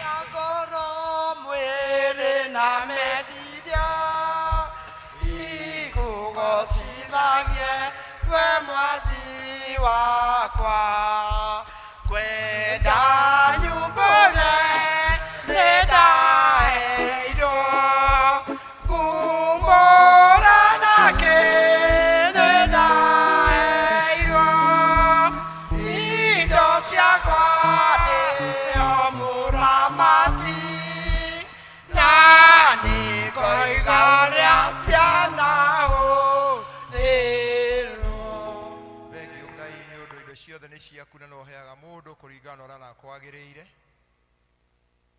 Ya ngoro, mwĩrĩ na meciria ikũgocithagie we Mwathi wakwa. Kwenda nyumbũre nĩndaheirwo, ngumbũra nake nĩndaheirwo. Indo ciakwa ndĩo mũramati, na nĩngoiga ũrĩa cianahũthĩrwo.
Thengio Ngai nĩ ũndũ indo ciothe nĩ ciaku na no ũheaga mũndũ kũringana na ũrĩa nakwagĩrĩire.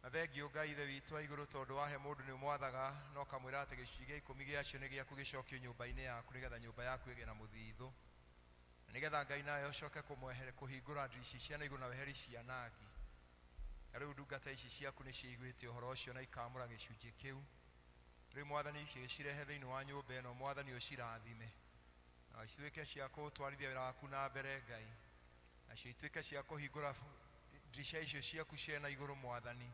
Na thengio Ngai Ithe witũ wa igũrũ tondũ wahe mũndũ nĩ ũmwathaga na ũkamwĩra atĩ gĩcunjĩ gĩa 10 gĩacio nĩ gĩaku gĩcokio nyũmba-inĩ yaku nĩgetha nyũmba yaku ĩgĩe na mũthithũ. Na nĩgetha Ngai nawe ũcoke kũhingũra ndirica cia na igũrũ na weheri cianangi. Na rĩu ndungata ici ciaku nĩ ciiguĩte ũhoro ũcio na ikaamũra gĩcunjĩ kĩu. Rĩu Mwathani gĩcirehe thĩinĩ wa nyũmba ĩno, Mwathani ũcirathime. Na ituĩke cia kũtwarithia wĩra waku na mbere Ngai. Nacio ituĩke cia kũhingũra ndirica icio ciaku cia na igũrũ Mwathani,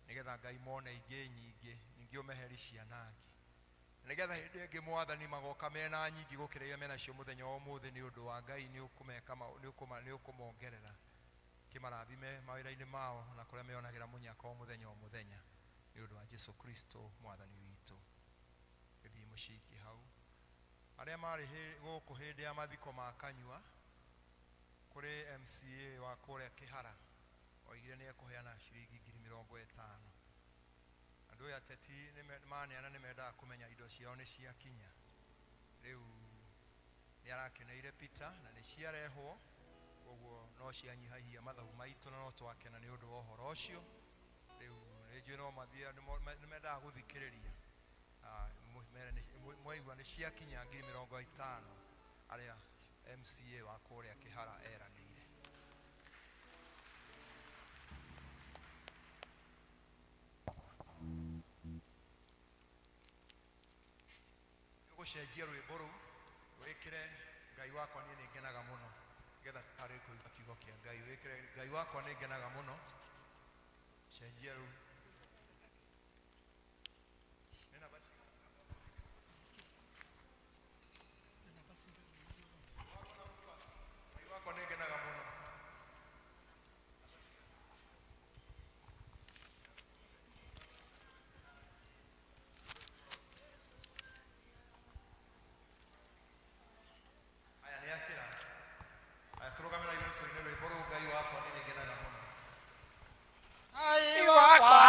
nĩgetha Ngai mone ingĩ nyingĩ, ningĩ ũmeheri cianangi. Nĩgetha hĩndĩ ĩngĩ Mwathani magoka mena nyingĩ gũkĩra iria menacio mũthenya wa ũmũthĩ, nĩ ũndũ wa Ngai nĩ ũkũmeka nĩ ũkũmongerera. Kĩmarathime mawĩra-inĩ mao na kũrĩa meyonagĩra mũnyaka o mũthenya o mũthenya, nĩ ũndũ wa Jesu Kristo Mwathani witũ. Gĩthiĩ mũcikie hau. Arĩa marĩ gũkũ hĩndĩ ya mathiko ma Kanyua, kũrĩ MCA wa kũrĩa Kĩhara, oigire nĩ ekũheana ciringi ngiri 50. Andũ aya ateti maneana nĩ mendaga kũmenya indo ciao nĩ ciakinya. Rĩu nĩ arakeneire Peter na nĩ ciarehwo, koguo no cianyihahia mathabu maitũ na no twakena nĩ ũndũ wa ũhoro ũcio. Rĩu nĩ njũĩ no mathiĩ, nĩ mendaga gũthikĩrĩria. Mwaigua nĩ ciakinya ngiri 50 arĩa MCA wa kũrĩa Kĩhara eranĩire. Ũgũcenjia rwĩmbo rũu wĩkĩre Ngai wakwa niĩ nĩ ngenaga mũno, nĩgetha harĩ kũigua kiugo kĩa Ngai. Wĩkĩre Ngai wakwa nĩ ngenaga mũno, cenjia rũu. Nĩ namba cigana? Ngai wakwa nĩ ngenaga mũno. Aya nĩ akĩra. Aya tũrũgame na igũrũ tũine rwĩmbo rũu Ngai wakwa nĩ ngenaga mũno.
Ngai wakwa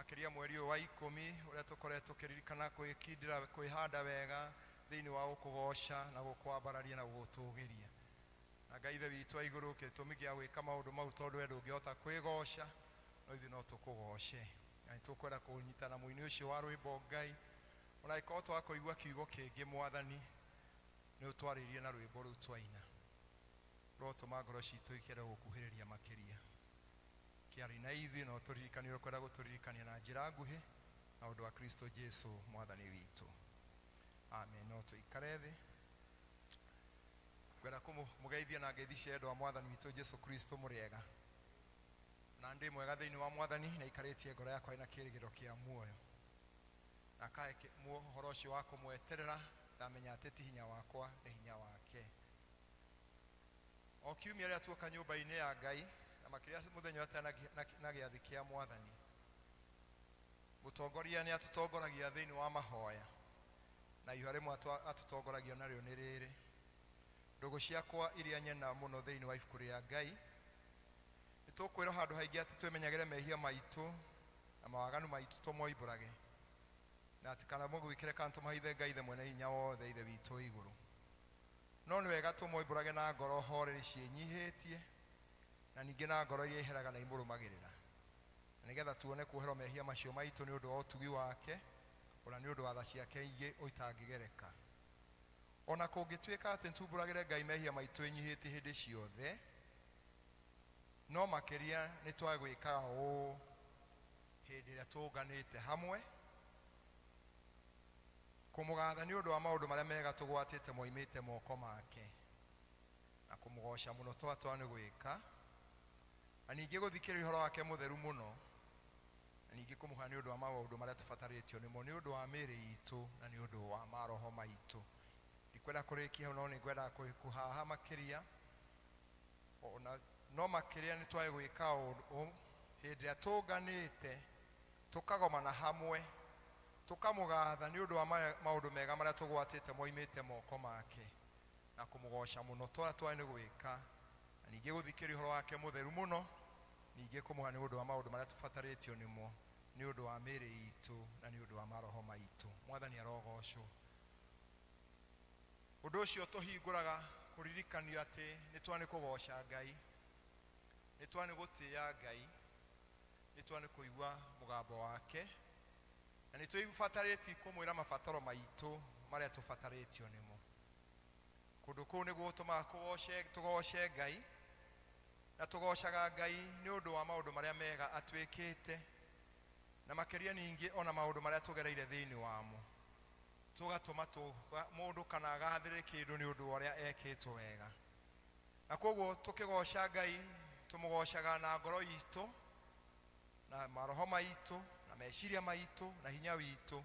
Makĩria mweri ũyũ wa 10 ũrĩa tũkoretwo tũkĩririkana kwĩkindĩra kwĩhanda wega thĩinĩ wa gũkũgoca na gũkwambararia na gũgũtũgĩria. Na Ngai Ithe witũ wa igũrũ, gĩtũmi gĩa gwĩka maũndũ mau tondũ we ndũngĩhota kwĩgoca, no ithuĩ no tũkũgoce. Na nĩ tũkwenda kũnyitana mũini ũcio wa rwĩmbo Ngai, ona angĩkorwo twakũigua kiugo kĩngĩ Mwathani, nĩ ũtwarĩirie na rwĩmbo rũu twaina. Rotũma ngoro citũ ikĩenda gũkuhĩrĩria makĩria. Kĩarĩ na ithuĩ no tũririkanie ũrĩa ũkwenda gũtũririkania na njĩra nguhĩ na ũndũ wa Kristo Jesu Mwathani witũ. Amen. No tũikare thĩ. Ngwenda kũmũgeithia na ngeithi cia endwa a Mwathani witũ Jesu Kristo mũrĩega. Na ndĩ mwega thĩinĩ wa Mwathani na ikarĩtie ngoro yakwa ĩna kĩĩrĩgĩrĩro kĩa muoyo. Na kae ũhoro ũcio wa kũmweterera ndamenya atĩ ti hinya wakwa nĩ hinya wake. O kiumia rĩrĩa tuoka nyũmba-inĩ ya Ngai na makĩria mũthenya ũrĩa na gĩathĩ kĩa Mwathani, mũtongoria nĩ atũtongoragia thĩinĩ wa mahoya, na ihoya rĩmwe atũtongoragia narĩo nĩ rĩrĩ: ndũgũ ciakwa iria nyena mũno thĩinĩ wa ibuku rĩa Ngai, nĩ tũkwĩrwo handũ haingĩ atĩ twĩmenyagĩre mehia maitũ na mawaganu maitũ tũmoimbũrage, na atĩ kana mũgwĩkĩre kana tũmahithe Ngai Ithe mwene hinya wothe Ithe witũ igũrũ. No nĩ wega tũmoimbũrage na ngoro horeri ciĩnyihĩtie, na ningĩ na ngoro iria iheraga na imũrũmagĩrĩra, na nĩgetha tuone kuoherwo mehia macio maitũ nĩ ũndũ wa ũtugi wake, ona nĩ ũndũ wa tha ciake ingĩ itangĩgereka. Ona kũngĩtuĩka atĩ nĩtumbũragĩre Ngai mehia maitũ ĩnyihĩtie hĩndĩ ciothe, no makĩria nĩ twagwĩkaga ũũ hĩndĩ ĩrĩa tũnganĩte hamwe kũmũgatha nĩ ũndũ wa maũndũ marĩa mega tũgwatĩte moimĩte moko make, na kũmũgoca mũno twatwa nĩ gwĩka, na ningĩ gũthikĩrĩria ũhoro wake mũtheru mũno, na ningĩ kũmũhoya nĩ ũndũ wa maũndũ marĩa tũbatarĩtio nĩmo nĩ ũndũ wa mĩĩrĩ itũ na nĩ ũndũ wa maroho maitũ. Ndikwenda kũrĩkia hau, no nĩ ngwenda kũhaha makĩria. Ona no makĩria nĩ twage gwĩka ũũ hĩndĩ ĩrĩa tũnganĩte tũkagomana hamwe tũkamũgatha nĩ ũndũ wa maũndũ mega marĩa tũgwatĩte moimĩte moko make, na kũmũgoca mũno twatwa nĩ gwĩka, na ningĩ gũthikĩrĩria ũhoro wake mũtheru mũno, ningĩ kũmũhoya nĩ ũndũ wa maũndũ marĩa tũbatarĩtio nĩmo nĩ ũndũ wa mĩĩrĩ itũ na nĩ ũndũ wa maroho maitũ. Mwathani arogocwo. Ũndũ ũcio tũhingũraga kũririkanio atĩ nĩ twa nĩ kũgoca Ngai, nĩ twa nĩ gũtĩĩa Ngai, nĩ twa nĩ kũigua mũgambo wake, na nĩ twĩbatarĩtie kũmwĩra mabataro maitũ marĩa tũbatarĩtio nĩmo. Kũndũ kũu nĩguo tũmaga tũgoce Ngai, na tũgocaga Ngai nĩ ũndũ wa maũndũ marĩa mega atwĩkĩte, na makĩria ningĩ ona maũndũ marĩa tũgereire thĩinĩ wamo. Tũgatũma mũndũ kana agathĩrĩre kĩndũ nĩ ũndũ wa ũrĩa ekĩtwo wega. Na koguo tũkĩgoca Ngai tũmũgocaga na ngoro itũ, na maroho maitũ, na meciria maitũ, na hinya witũ,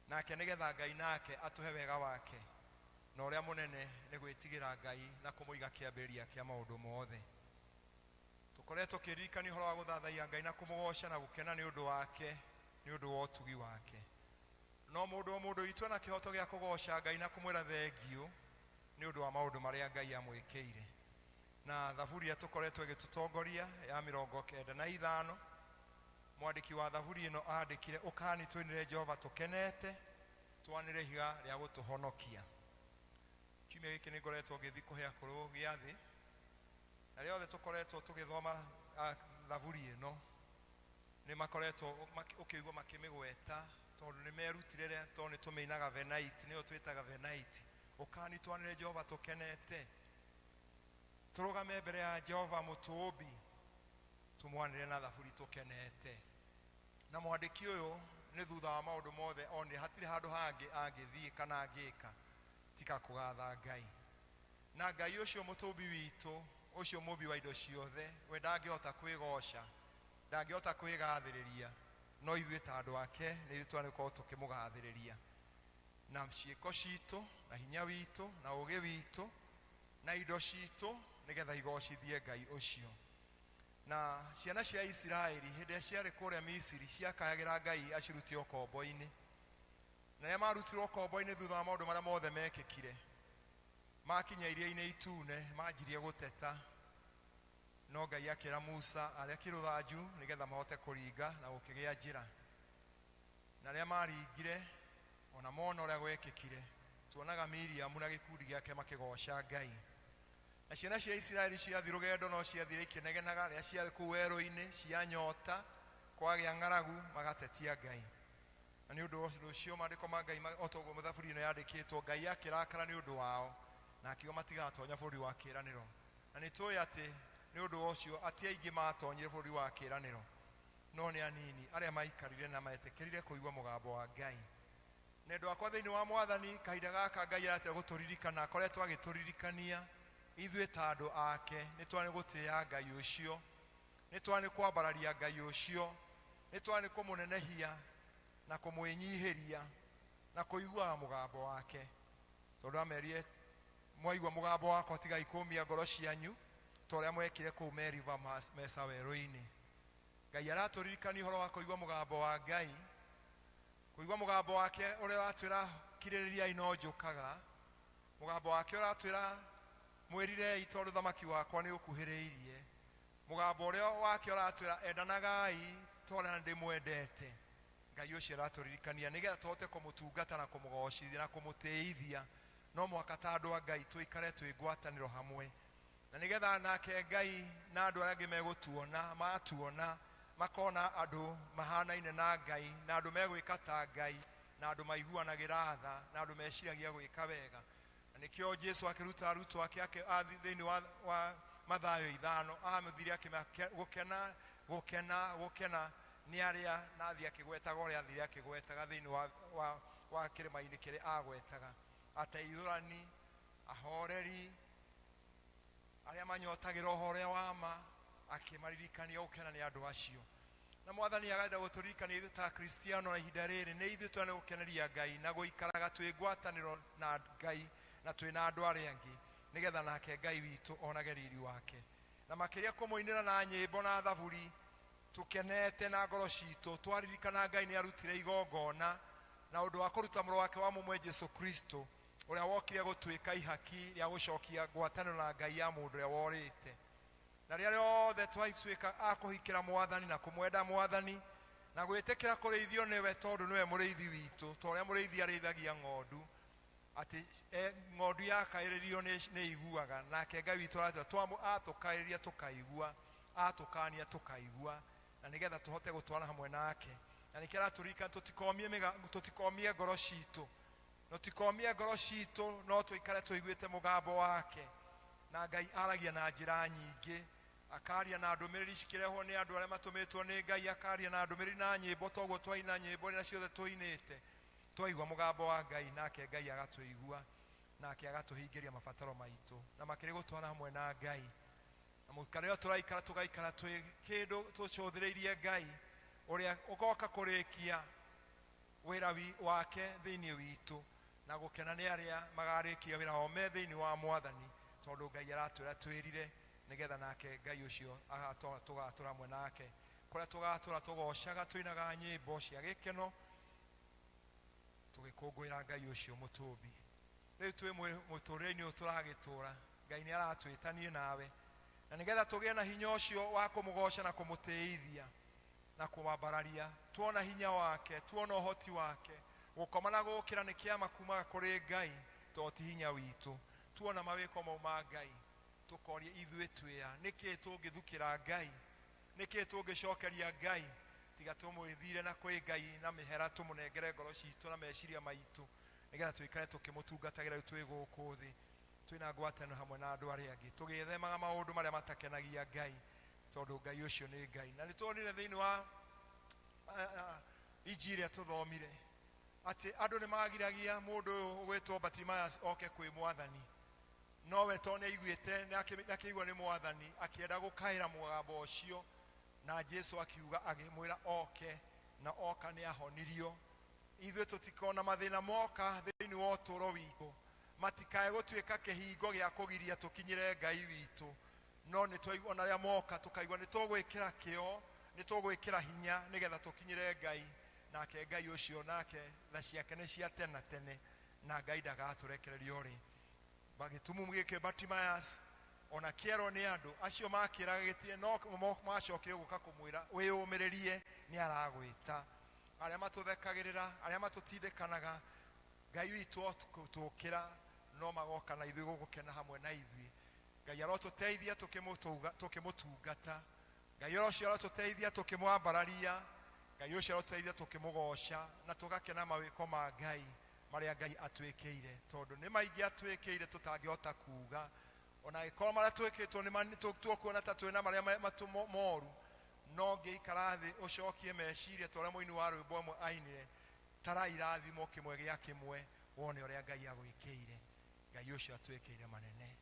nake nĩgetha Ngai nake atũhe wega wake, na ũrĩa mũnene nĩ gwĩtigĩra Ngai na kũmũiga kĩambĩrĩria kĩa maũndũ mothe. Tũkoretwo tũkĩririkania ũhoro wa gũthathaiya Ngai na kũmũgoca na gũkena nĩ ũndũ wake, nĩ ũndũ wa ũtugi wake. No mũndũ o mũndũ witũ ena kĩhoto gĩa kũgoca Ngai na kũmwĩra thengiũ nĩ ũndũ wa maũndũ marĩa Ngai amwĩkĩire. Na thaburi ĩrĩa tũkoretwo ĩgĩtũtongoria ya 95, mwandĩki wa thaburi ĩno andĩkire, ũkani twĩnĩre Jehova tũkenete, twanĩre ihiga rĩa gũtũhonokia. Kiumia gĩkĩ nĩ ngoretwo ngĩthiĩ kũhe akũrũ gĩathĩ, na rĩothe tũkoretwo tũgĩthoma thaburi ĩno, nĩ makoretwo ũkĩigua makĩmĩgweta, tondũ nĩ merutire rĩa, tondũ nĩ tũmĩinaga venait, nĩyo twĩtaga venait. Ũkani twanĩre Jehova tũkenete, tũrũgame mbere ya Jehova mũtũũmbi, tũmwanĩre na thaburi tũkenete. Na mwandĩki ũyũ nĩ thutha wa maũndũ mothe onire hatirĩ handũ hangĩ angĩthiĩ kana angĩka tiga kũgatha Ngai. Na Ngai ũcio mũtũmbi witũ, ũcio mũmbi wa indo ciothe, we ndangĩhota kwĩgoca, ndangĩhota kwĩgathĩrĩria, no ithuĩ ta andũ ake nĩ ithuĩ twanĩkorwo tũkĩmũgathĩrĩria na ciĩko citũ, na hinya witũ, na ũũgĩ witũ, na indo citũ, nĩgetha igocithie Ngai ũcio. Na ciana cia Isiraeli hĩndĩ ĩrĩa ciarĩ kũrĩa Misiri ciakayagĩra Ngai acirute ũkombo-inĩ. Na rĩrĩa marutirwo ũkombo-inĩ thutha wa maũndũ marĩa mothe mekĩkire, makinya iria-inĩ itune manjirie gũteta. No Ngai akĩra Musa arekie rũthanju nĩgetha mahote kũringa na gũkĩgĩa njĩra. Na rĩrĩa maringire ona mona ũrĩa gwekĩkire, tuonaga Miriamu na gĩkundi gĩake makĩgoca Ngai. Na ciana cia Isiraeli ciathiĩ rũgendo no ciathire ikĩnegenaga rĩrĩa ciarĩ kũu werũ-inĩ cia nyota kwagĩa ng'aragu magatetia Ngai. Na nĩ ũndũ ũcio maandĩko ma Ngai o ta ũguo thaburi ĩno yandĩkĩtwo, Ngai akĩrakara nĩ ũndũ wao na akiuga matigatonya bũrũri wa kĩĩranĩro. Na nĩ tũĩ atĩ nĩ ũndũ ũcio atĩ aingĩ matonyire bũrũri wa kĩĩranĩro, no nĩ anini arĩa maikarire na metĩkĩrire kũigua mũgambo wa Ngai. Na andũ akwa thĩinĩ wa Mwathani, kahinda gaka Ngai aratĩa gũtũririkana, akoretwo agĩtũririkania ithuĩ ta andũ ake, nĩ twarĩ gũtĩĩa Ngai ũcio, nĩ twarĩ kwambararia Ngai ũcio, nĩ twarĩ kũmũnenehia na kũmwĩnyihĩria na kũiguaga mũgambo wake. Tondũ amerie mwaigua mũgambo wakwa tigai kũmia ngoro cianyu ta ũrĩa mwekire kũu Meriba Mesa werũ-inĩ. Ngai aratũririkania ũhoro wa kũigua mũgambo wa Ngai, kũigua mũgambo wake ũrĩa ũratwĩra kirĩrĩriai no njũkaga, mũgambo wake ũratwĩra mwĩrirei tondũ thamaki wakwa nĩ ũkuhĩrĩirie, mũgambo ũrĩa wake ũratwĩra endanagai ta ũrĩa ndĩmwendete. Ngai ũcio aratũririkania nĩgetha tũhote kũmũtungata na kũmũgocithia na kũmũtĩithia. No mũhaka ta andũ a Ngai tũikare twĩ ngwatanĩro hamwe, na nĩgetha nake Ngai na andũ arĩa angĩ megũtuona matuona makona andũ mahanaine na Ngai, na andũ megwĩka ta Ngai, na andũ maiguanagĩra tha, na andũ meciragia gwĩka wega. Na nĩkĩo Jesu akĩruta arutwo ake thĩinĩ wa Mathayo 5 amũthire akĩmera gũkena gũkena gũkena nĩ arĩa, na athiĩ akĩgwetaga ũrĩa athire akĩgwetaga thĩinĩ wa kĩrĩma-inĩ kĩrĩa agwetaga, ateithũrani, ahoreri, arĩa manyotagĩra ũhoro ũrĩa wa ma, akĩmaririkania gũkena nĩ andũ acio. Na Mwathani agenda gũtũririkania ithuĩ ta Akristiano na ihinda rĩrĩ nĩ ithuĩ twene gũkeneria Ngai na gũikaraga twĩ ngwatanĩro na Ngai na twĩ na andũ arĩa angĩ, nĩgetha nake Ngai witũ onage riri wake. Na makĩria kũmũinĩra na nyĩmbo na thaburi tũkenete na ngoro citũ, twaririkana Ngai nĩ arutire igongona na ũndũ wa kũruta mũrũ wake wa mũmwe Jesu Kristo, ũrĩa wokire gũtuĩka ihaki rĩa gũcokia ngwatanĩro na Ngai ya mũndũ ũrĩa worĩte. Na rĩrĩa rĩothe twatuĩka a kũhikĩra Mwathani na kũmwenda Mwathani na gwĩtĩkĩra kũrĩithio nĩwe, tondũ nĩwe mũrĩithi witũ, ta ũrĩa mũrĩithi arĩithagia ng'ondu, atĩ ng'ondu yakaĩrĩrio nĩ iguaga, nake Ngai witũ aratwĩra atũkaĩrĩria tũkaigua, atũkania tũkaigua, na nĩgetha tũhote gũtwara hamwe nake. Na nĩkĩo aratũririkania tũtikomie ngoro citũ, tũtikomie ngoro citũ, no tũikare tũiguĩte mũgambo wake. Na Ngai aragia na njĩra nyingĩ, akaria na ndũmĩrĩri cikĩrehwo nĩ andũ arĩa matũmĩtwo nĩ Ngai, akaria na ndũmĩrĩri na nyĩmbo, toguo twaina nyĩmbo na ciothe tũinĩte, twaigua mũgambo wa Ngai, nake Ngai agatũigua, nake agatũhingĩria mabataro maitũ, na makĩria gũtwara hamwe na Ngai. Na mũikarĩre ũrĩa tũraikara tũgaikara twĩ kĩndũ tũcũthĩrĩirie Ngai ũrĩa ũgoka kũrĩkia wĩra wake thĩinĩ witũ, na gũkena nĩ arĩa magarĩkia wĩra wao me thĩinĩ wa Mwathani, tondũ Ngai aratwĩra twĩrire nĩgetha nake Ngai ũcio tũgatũra hamwe nake, kũrĩa tũgatũra tũgocaga tũinaga nyĩmbo cia gĩkeno tũgĩkũngũĩra Ngai ũcio mũtũmbi. Rĩu twĩ mũtũrĩre-inĩ ũyũ tũragĩtũra, Ngai nĩ aratwĩta niĩ nawe, na nĩgetha tũgĩe na hinya ũcio wa kũmũgoca na kũmũtĩithia na kũmwambararia, tuona hinya wake, tuona ũhoti wake, gũkoma na gũkĩra nĩ kĩama kumaga kũrĩ Ngai, to ti hinya witũ. Tuona mawĩko mau ma Ngai, tũkoria ithuĩ twĩa nĩkĩ tũngĩthukĩra Ngai, nĩkĩ tũngĩcokeria Ngai, tiga tũmwĩthire na kwĩ Ngai na mĩhera, tũmũnengere ngoro citũ na meciria maitũ, nĩgetha tũikare tũkĩmũtungatagĩra rĩu twĩ gũkũ thĩ, twĩna ngwatanĩro hamwe na andũ arĩa angĩ, tũgĩthemaga maũndũ marĩa matakenagia Ngai, tondũ Ngai ũcio nĩ Ngai. Na nĩtuonire thĩinĩ wa injiri ĩrĩa tũthomire atĩ andũ nĩmagiragia mũndũ ũyũ ũgwĩtwo Bartimaeus oke kwĩ Mwathani, nowe tondũ nĩaiguĩte nĩakĩigua nĩ Mwathani, akĩenda gũkaĩra mũgambo ũcio, na Jesu akiuga akĩmwĩra oke, na oka nĩahonirio. Ithuĩ tũtikona mathĩna moka thĩinĩ wa ũtũũro witũ, matikae gũtuĩka kĩhingo gĩa kũgiria tũkinyĩre Ngai witũ, no nĩ twaigua ona rĩrĩa moka tũkaigua nĩ tũgwĩkĩra kĩo, nĩ tũgwĩkĩra hinya nĩgetha tũkinyĩre Ngai, nake Ngai ũcio nake tha ciake nĩ cia tene na tene, na Ngai ndagatũrekereria ũrĩ. Bagĩtumumu gĩkĩ Bartimaeus Ona kĩerwo nĩ andũ acio makĩraga gĩtirĩ no macokire gũka kũmwĩra wĩyũmĩrĩrie nĩ aragwĩta. Arĩa matũthekagĩrĩra, arĩa matũtindĩkanaga, Ngai witũ tũkĩra no magoka na ithuĩ gũgũkena hamwe na ithuĩ. Ngai arotũteithia tũkĩmũtungata. Ngai ũcio arotũteithia tũkĩmwambararia. Ngai ũcio arotũteithia tũkĩmũgoca na tũgakena mawĩko ma Ngai marĩa Ngai atwĩkĩire, tondũ nĩ maingĩ atwĩkĩire tũtangĩhota kuga. Ona angĩkorwo marĩa twĩkĩtwo nĩ tukuona ta twĩna marĩa moru, no ngĩikara thĩ ũcokie meciria ta ũrĩa mũini wa rwĩmbo ĩmwe ainire, tara irathimo kĩmwe gĩa kĩmwe wone ũrĩa Ngai agwĩkĩire. Ngai ũcio atwĩkĩire manene,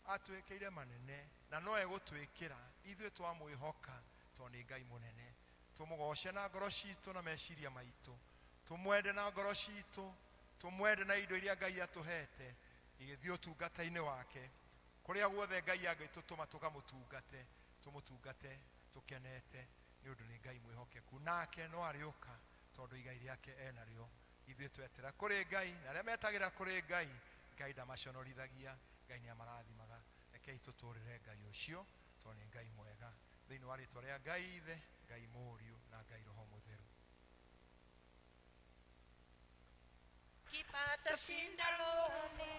atwĩkĩire manene, na no egũtwĩkĩra ithuĩ twamwĩhoka, tondũ nĩ Ngai mũnene. Tũmũgoce na ngoro citũ na meciria maitũ, tũmwende na ngoro citũ, tũmwende na indo iria Ngai atũhete igĩthiĩ ũtungata-inĩ wake. Kũrĩa guothe Ngai angĩtũtũma tũkamũtungate, tũmũtungate tũkenete, nĩ ũndũ nĩ Ngai mwĩhokeku, nake no arĩũka tondũ igai rĩake enarĩo. Ithuĩ twetera kũrĩ Ngai, na arĩa metagĩra kũrĩ Ngai, Ngai ndamaconorithagia, Ngai nĩ amarathimaga. Rekei tũtũrĩre Ngai ũcio tondũ nĩ Ngai mwega. Thĩinĩ wa rĩtwa rĩa Ngai Ithe, Ngai Mũriũ na Ngai Roho Mũtheru.
Kipata shinda rohoni,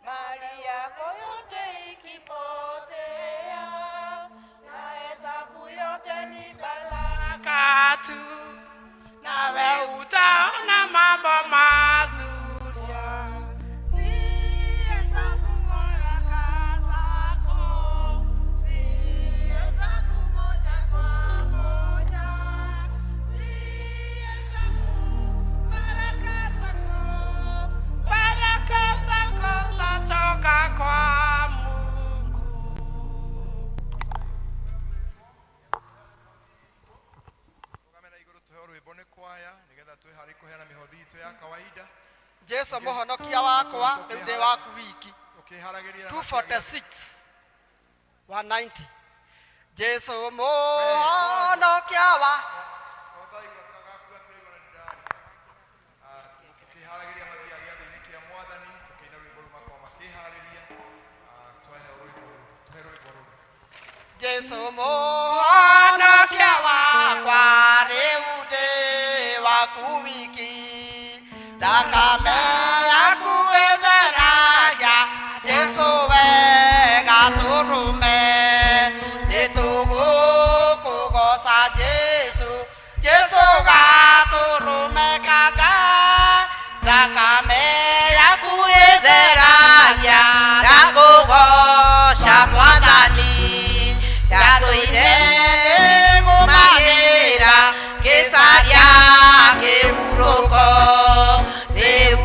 mali yako yote ikipotea, na hesabu yote ni baraka tu, nawe utaona mambo mazuri. Si hesabu baraka zako, si hesabu moja kwa moja, si hesabu baraka zako, baraka zako zatoka kwa Mungu.
Tũgame na igũrũ tũheo rwĩmbo nĩ kwaya nĩgetha twĩharĩ kũheana mĩhothi itũ ya kawaida.
Jesu mũhonokia wakwa rĩu ndĩ waku wiki.
Tũkĩharagĩria
246 190. Jesu mũhonokia wa
tũkĩharagĩria mathiaga gĩathĩ-inĩ kĩa mwathani, tũkĩina rwĩmbo rũu makorwo makĩharĩria. Tũhe rwĩmbo rũu, tũhe rwĩmbo rũu.
Jesu mũhonokia wakwa rĩu ndĩ waku wiki, thakame yaku ĩtheragia, Jesu wega tũrũme, nĩtũgũkũgoca Jesu, Jesu gatũrũme kanga, thakame yaku ĩtheragia,
Ndakũgoca Mwathani, ndatũire ngũmagĩra kĩcaria kĩhurũko, rĩu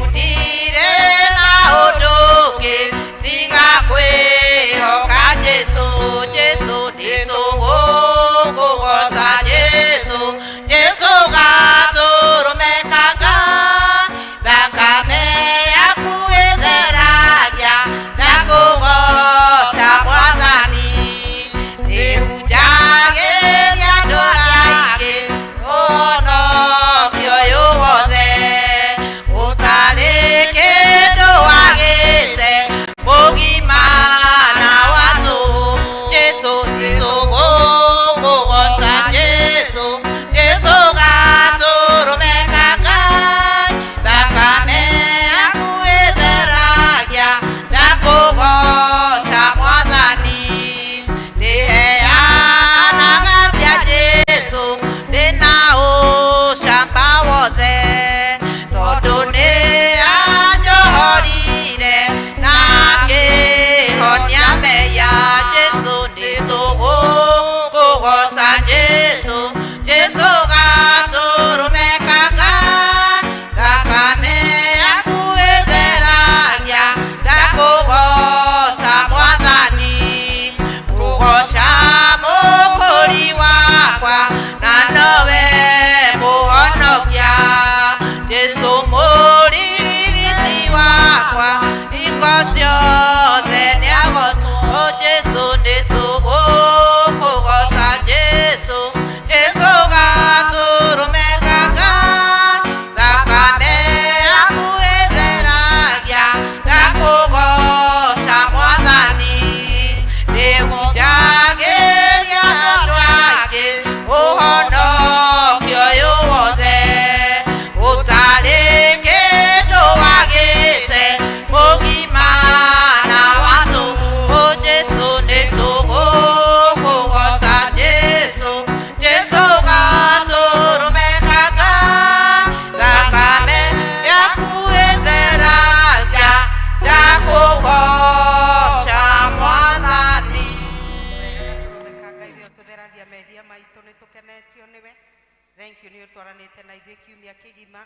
Thank you nĩ ũtwaranĩte na ithuĩ kiumia kĩgima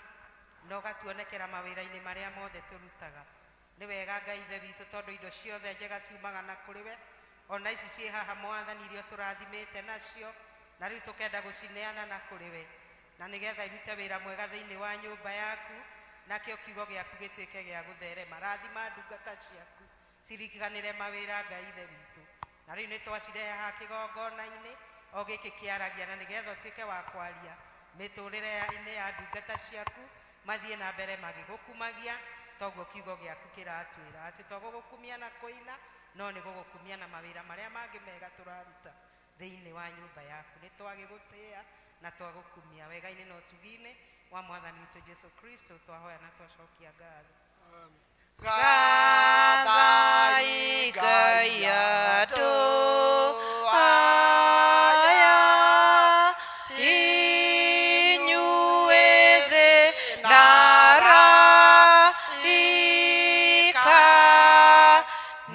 na ũgatuonekera mawĩra-inĩ marĩa mothe tũrutaga. Nĩ wega Ngai Ithe witũ tondũ indo ciothe njega ciumaga na kũrĩ we, ona ici ciĩ haha Mwathani iria tũrathimĩte nacio, na rĩu tũkenda gũcineana na kũrĩ we, na nĩgetha irute wĩra mwega thĩinĩ wa nyũmba yaku, nakĩo kiugo gĩaku gĩtuĩke gĩa gũtherema. Rathima ndungata ciaku ciriganĩre mawĩra Ngai Ithe witũ, na rĩu nĩ twacirehe haha kĩgongona-inĩ o gĩkĩ kĩaragia, na nĩgetha ũtuĩke wa kwaria mĩtũrĩre-inĩ ya ndungata ciaku, mathiĩ na mbere magĩgũkumagia toguo kiugo gĩaku kĩratwĩra atĩ to gũgũkumia na kũina, no nĩ gũgũkumia na mawĩra marĩa mangĩ mega tũraruta thĩinĩ wa nyũmba yaku. Nĩ twagĩgũtĩĩa na twagũkumia wega-inĩ na ũtugi-inĩ wa Mwathani witũ Jesu Kristo, twahoya na twacokia ngatho.
Gathai Ngai andũ aya, inyuĩ thĩ na araika,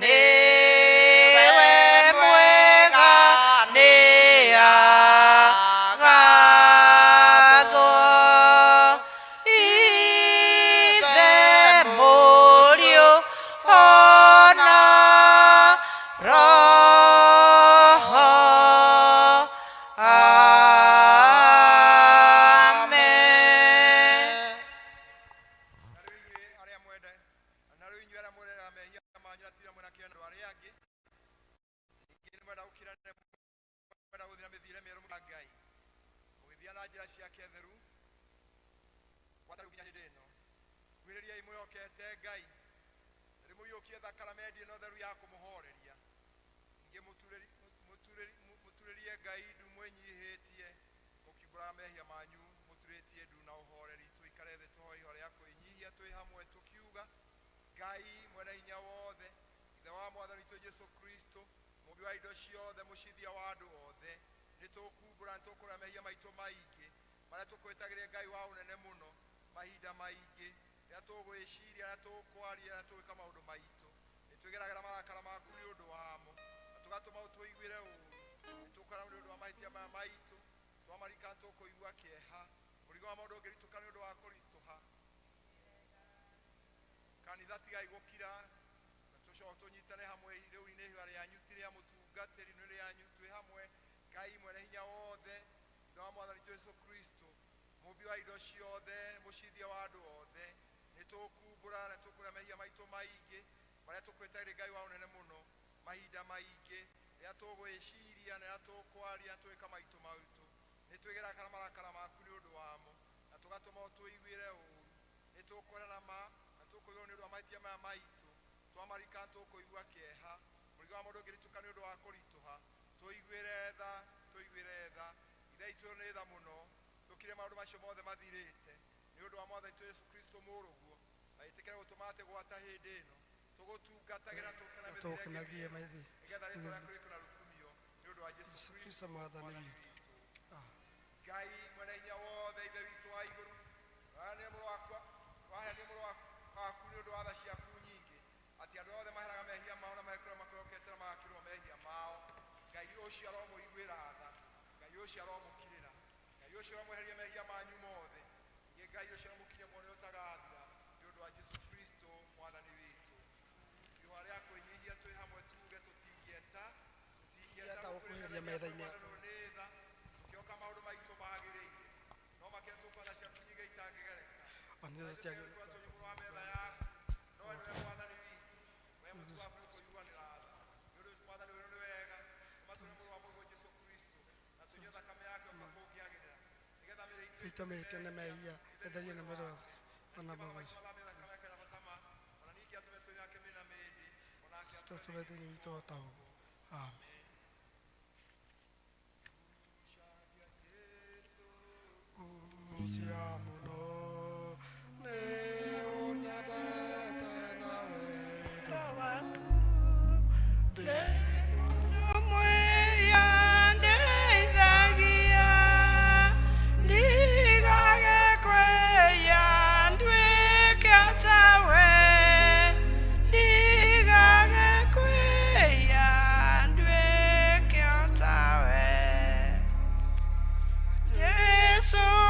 nĩwe mwega nĩ agathwo. Ithe, Mũriũ, ona Roho. Amen.
Na rĩu inyuĩ arĩa mwereraga mehia manyu na tira mwĩna kĩandũ arĩa angĩ, ningĩ nĩ mwenda gũkiranĩra, mwenda gũthiĩ na mĩthiĩre mĩerũ ya Ngai, mũgĩthiĩ na njĩra ciake theru gwata rĩu nginya hĩndĩ ĩno. Kwĩrĩriai mwĩhokete Ngai, na rĩmũiyũkie thakaramendi ĩno theru ya kũmũhoreria. Ningĩ mũturĩrie Ngai ndu mwĩnyihĩtie, mũkiumbũraga mehia manyu, mũturĩtie ndu na ũhoreri. Tũikare thĩ tũhoe ihoya rĩa kwĩnyihia twĩ hamwe tũkiuga: Ngai mwene hinya wothe, Ithe wa Mwathani witũ Jesu Kristo, mũmbi wa indo ciothe, mũcithia wa andũ othe, nĩ tũkumbũra, nĩ tũkũrĩa mehia maitũ maingĩ marĩa tũkwĩtagĩrĩria Ngai wa ũnene mũno mahinda maingĩ, rĩrĩa tũgwĩciria, rĩrĩa tũkwaria, rĩrĩa tũgwĩka maũndũ maitũ, nĩ twĩgeragĩra marakara maku nĩ ũndũ wamo, na tũgatũma ũtũiguĩre ũũru. Nĩ tũkwĩra nĩ ũndũ wa mahĩtia maya maitũ, twamarika nĩ tũkũigua kĩeha, mũrigo wa maũndũ ũngĩritũka nĩ ũndũ wa kũritũha. Kanitha tigai gũkira, na tũcoke tũnyitane hamwe. Rĩu nĩ ihoya rĩanyu, ti rĩa mũtungatĩri, nĩ rĩanyu twĩ hamwe. Ngai mwene hinya wothe, Ithe wa Mwathani Jesu Kristo, mũmbi wa indo ciothe, mũcithia wa andũ othe, nĩ tũkumbũra na tũkũrĩa mehia maitũ maingĩ marĩa tũkwĩtagĩrĩria Ngai wa ũnene mũno mahinda maingĩ, rĩrĩa tũgwĩciria na rĩrĩa tũkwaria na tũgĩka maitũ maitũ, nĩ twĩgeragĩra marakara maku nĩ ũndũ wamo, na tũgatũma ũtũiguĩre ũũru. Nĩ tũkwĩrana ma na tũkũigua nĩ ũndũ wa mahĩtia maya maitũ, twamarika nĩ tũkũigua kĩeha, mũrigo wa mũndũ ũngĩritũka nĩ ũndũ wa kũritũha. Tũiguĩre tha, tũiguĩre tha. Ithe witũ nĩ tha mũno, tũkire maũndũ macio mothe mathirĩte nĩ ũndũ wa Mwathani witũ Jesu Kristo mũrũguo, na ĩtĩkĩre gũtũma atĩ gwata hĩndĩ ĩno tũgũtungatagĩra tũkena mĩthiĩre
Tũkenagie maithi
nĩgetha rĩtwa rĩaku rĩkũ na rũkumio nĩ ũndũ wa Jesu
Kristo
Kristo
Mwathani
Mwathani
witũ.
witũ. Ngai mwene hinya wothe, Ithe witũ wa igũrũ, waheanire mũrũ wakwa, waheanire mũrũ waku nĩ ũndũ wa tha ciaku nyingĩ, atĩ andũ othe maheraga mehia mao na magekũra makwĩhokete na magakĩrwo mehia mao. Ngai ũcio aromũiguĩra tha, Ngai ũcio aromũkirĩra, Ngai ũcio aromweheria mehia manyu mothe, ningĩ Ngai ũcio aromũkinyia muoyo ũtagathira nĩ ũndũ wa Jesu Kristo Mwathani witũ. Ihoya rĩa kwĩnyihia twĩ hamwe tuge tũtingĩeta, tũtingĩeta
Tũtingĩeta gũkuhĩrĩria metha-inĩ.
Mwathani nĩ tha, tũkĩoka maũndũ maitũ magĩrĩire, no makĩria tũkwenda ciaku nyingĩ itangĩgereka.
Ona ithuĩ tũtiagĩrĩirwo
Tũnyũmũrũ wa metha yaku, no we nĩwe Mwathani witũ, we mũtu waku nĩ kũiguanĩra tha. Nĩ ũndũ ũcio Mwathani witũ nĩ wega, tũmatũre mũrũ wa mũrũguo Jesu Kristo, na tũnyue thakame yake ũka kũngĩagĩrĩra, nĩgetha mĩĩrĩ itũ
itũ mĩhĩtia na mehia ĩtherio na mwĩrĩ wothe ona magoico
ona ningĩ atũme twĩ nake mĩna mĩndĩ, onake
tũtũre thĩinĩ witũ o ta ũguo. Amen. Ucia mũno nĩ ũnyendete na wendo waku ndĩ
Yesu.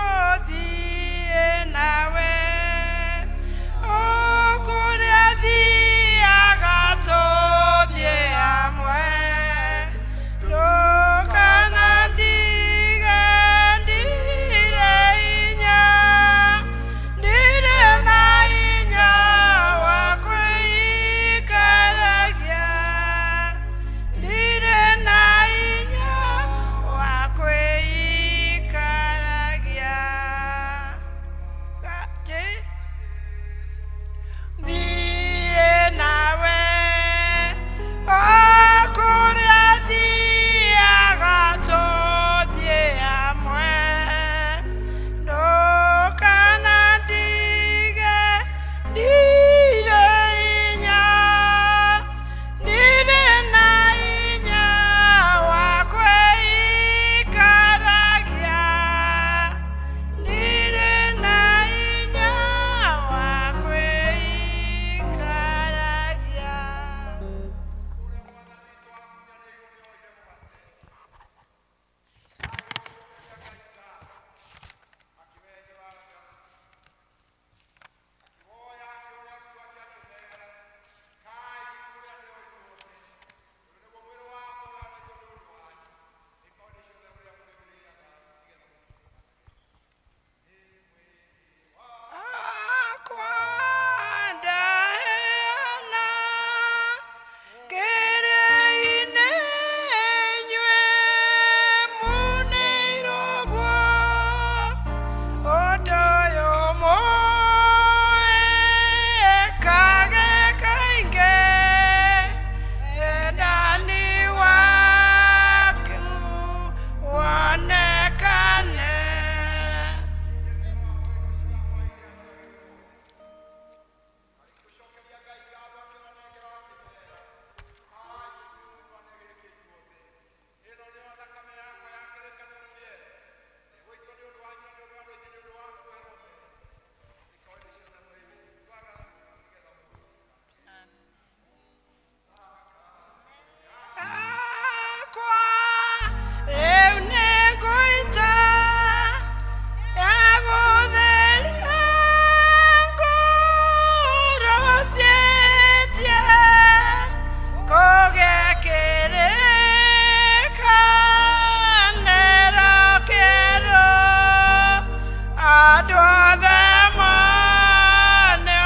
Andũ othe mone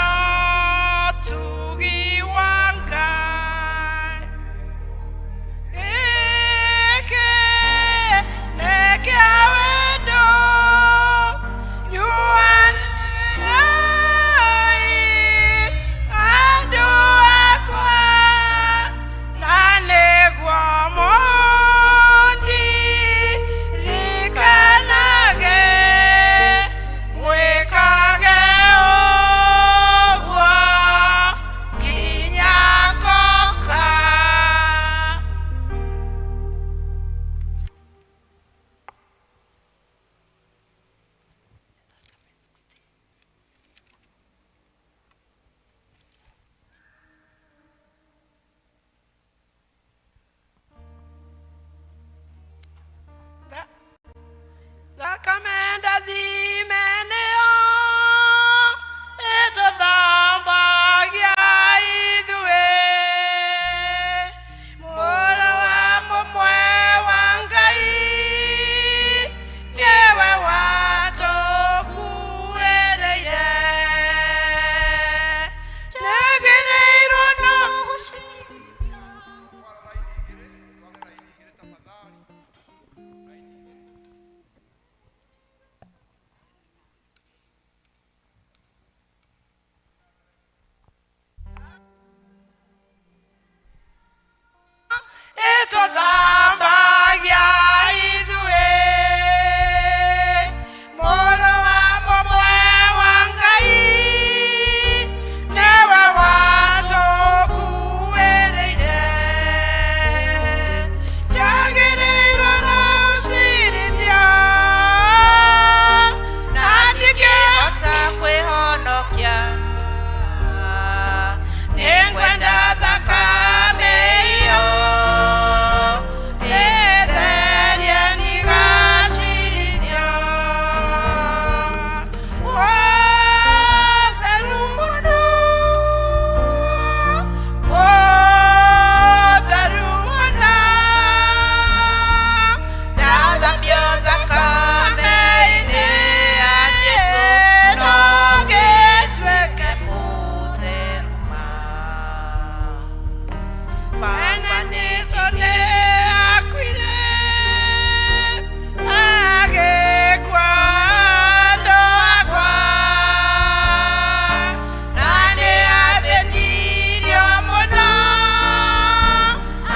ũtugi wa Ngai. Gĩkĩ nĩ kĩa wendo nyuanĩrai andũ akwa, na nĩguo mũndirikanage, mwĩkage ũguo nginya ngoka. Thakame ndathime nĩyo ĩtũthambagia ithuĩ. Mũrũ wa mũmwe wa Ngai nĩwe watũkuĩrĩire. Twagĩrĩirwo no ĩtũthambagia ithuĩ. Mũrũ wa mũmwe wa Ngai nĩwe watũkuĩrĩire. Twagĩrĩirwo no gũcirithio na ndingĩhota
kwĩhonokia.
Nĩngwenda thakame ĩyo ĩtherie ndigacirithio. Ũtheru mũno, ũtheru mũno,
Ndathambio thakame-inĩ ya Jesũ,
no ngĩtuĩke
mũtheru ma.
Baba Jesũ nĩ akuire, agĩkua andũ akwa,
Na nĩ athĩnirio mũno,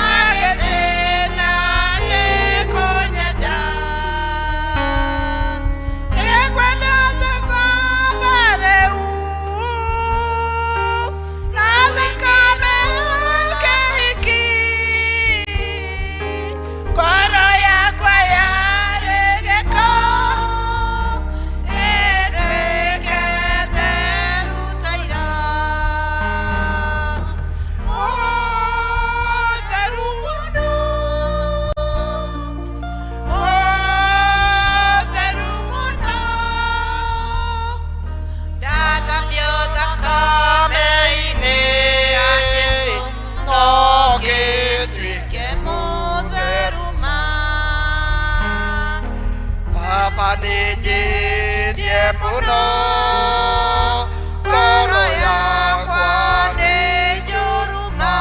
agĩthĩna nĩ kũnyenda. Nĩngwenda thakame rĩu, na thakame yake iki. Ngoro yakwa yarĩ gĩko,
ĩtuĩke theru ta ira.
Ũtheru mũno, ũtheru mũno,
Ndathambio thakame-inĩ ya Jesũ,
no ngĩtuĩke
mũtheru ma.
Baba nĩnjĩtie mũno, ngoro yakwa
nĩ njũru ma.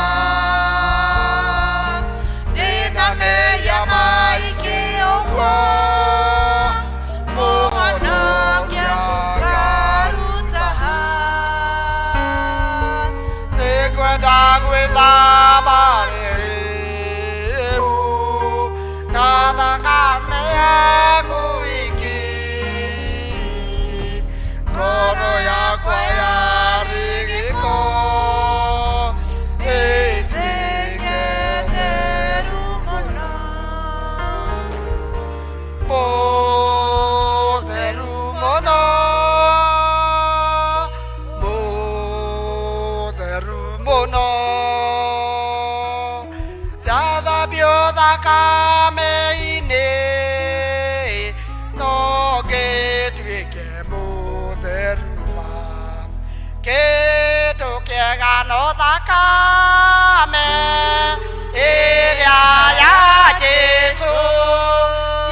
Ndĩna mehia maingĩ ũguo, mũhonokia ngaruta ha.
Nĩngwenda gwĩthamba rĩu na thakame yaku iki. Ngoro yakwa yarĩ gĩko, ĩtuĩke
Theru mũno,
mũtheru mũno, mũtheru mũno. Ndathambio thakame-inĩ, no ngĩtuĩke mũtheru ma. Kĩndũ kĩega no thakame ĩrĩa ya Jesũ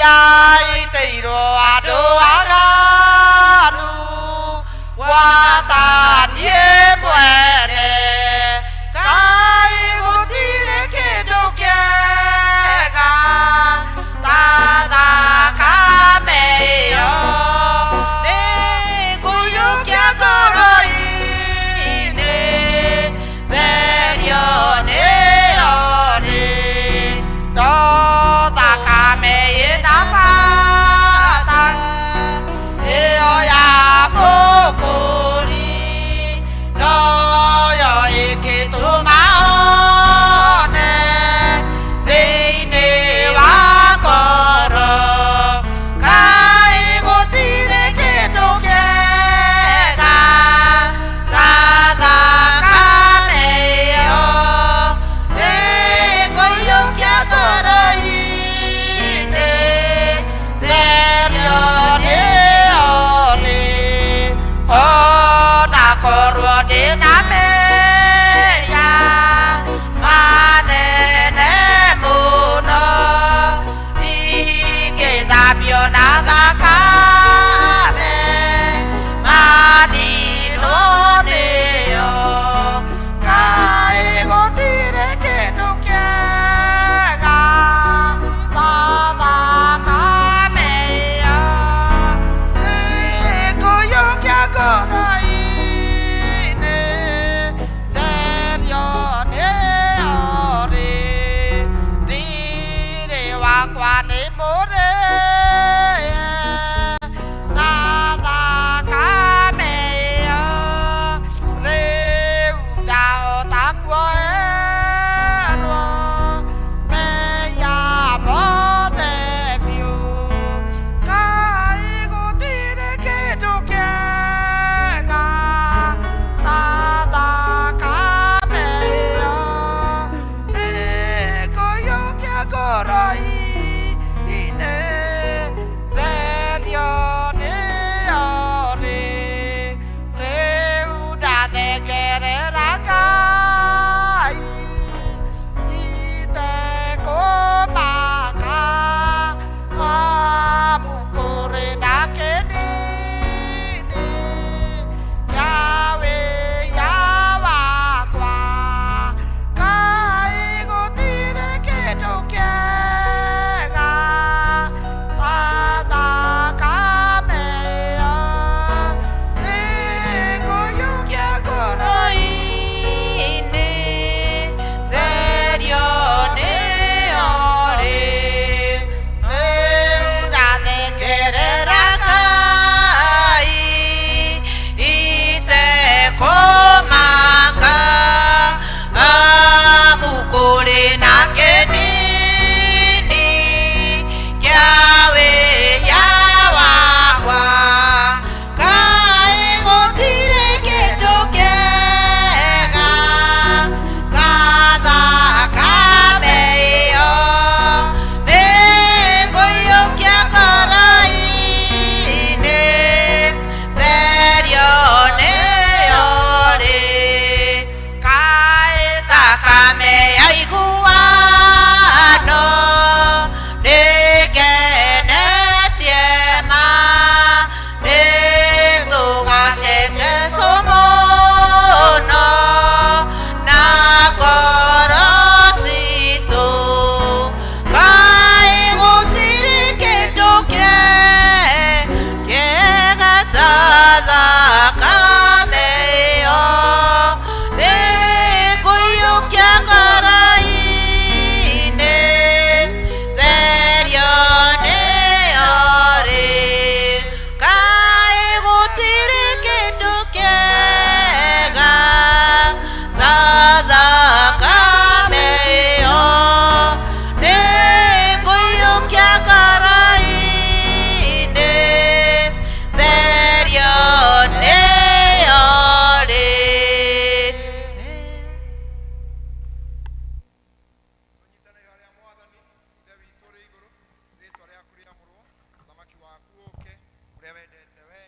yaitĩirwo andũ aganu.
ngoro-inĩ therio nĩyo rĩ thirĩ wakwa nĩ mũrĩhe na thakame ĩyo rĩu ndahota kuoherwo mehia mothe biũ. Ngai gũtirĩ kĩndũ kĩega ta thakame ĩyo nĩngũiyũkia ngoro-inĩ therio nĩyo rĩ rĩu ndathengerera Ngai itekũmaka amu kũrĩ na kĩnini kĩa wĩya wakwa. Ngai gũtirĩ kĩndũ kĩega ta thakame ĩyo nĩngũiyũkia ngoro-inĩ therio nĩyo rĩ rĩu ndathengerera Ngai itekũmaka amu kũrĩ na kĩnini kĩa wĩya wakwa. Ngai gũtirĩ kĩndũ kĩega ta thakame ĩyo nĩngũiyũkia ngoro-inĩ therio nĩyo rĩ Ngai thakame yaiguano nĩngenetie ma nĩtũgacete mũno na ngoro citũ. Ngai gũtirĩ kĩndũ kĩega ta thakame ĩyo nĩngũiyũkia ngoro-inĩ therio nĩyo rĩ Ngai gũtirĩ kĩndũ kĩega ta thakame ĩyo nĩngũiyũkia ngoro-inĩ therio nĩyo rĩ.
Rĩtwa rĩaku rĩamũrwo, ũthamaki waku ũke, ũrĩa wendete we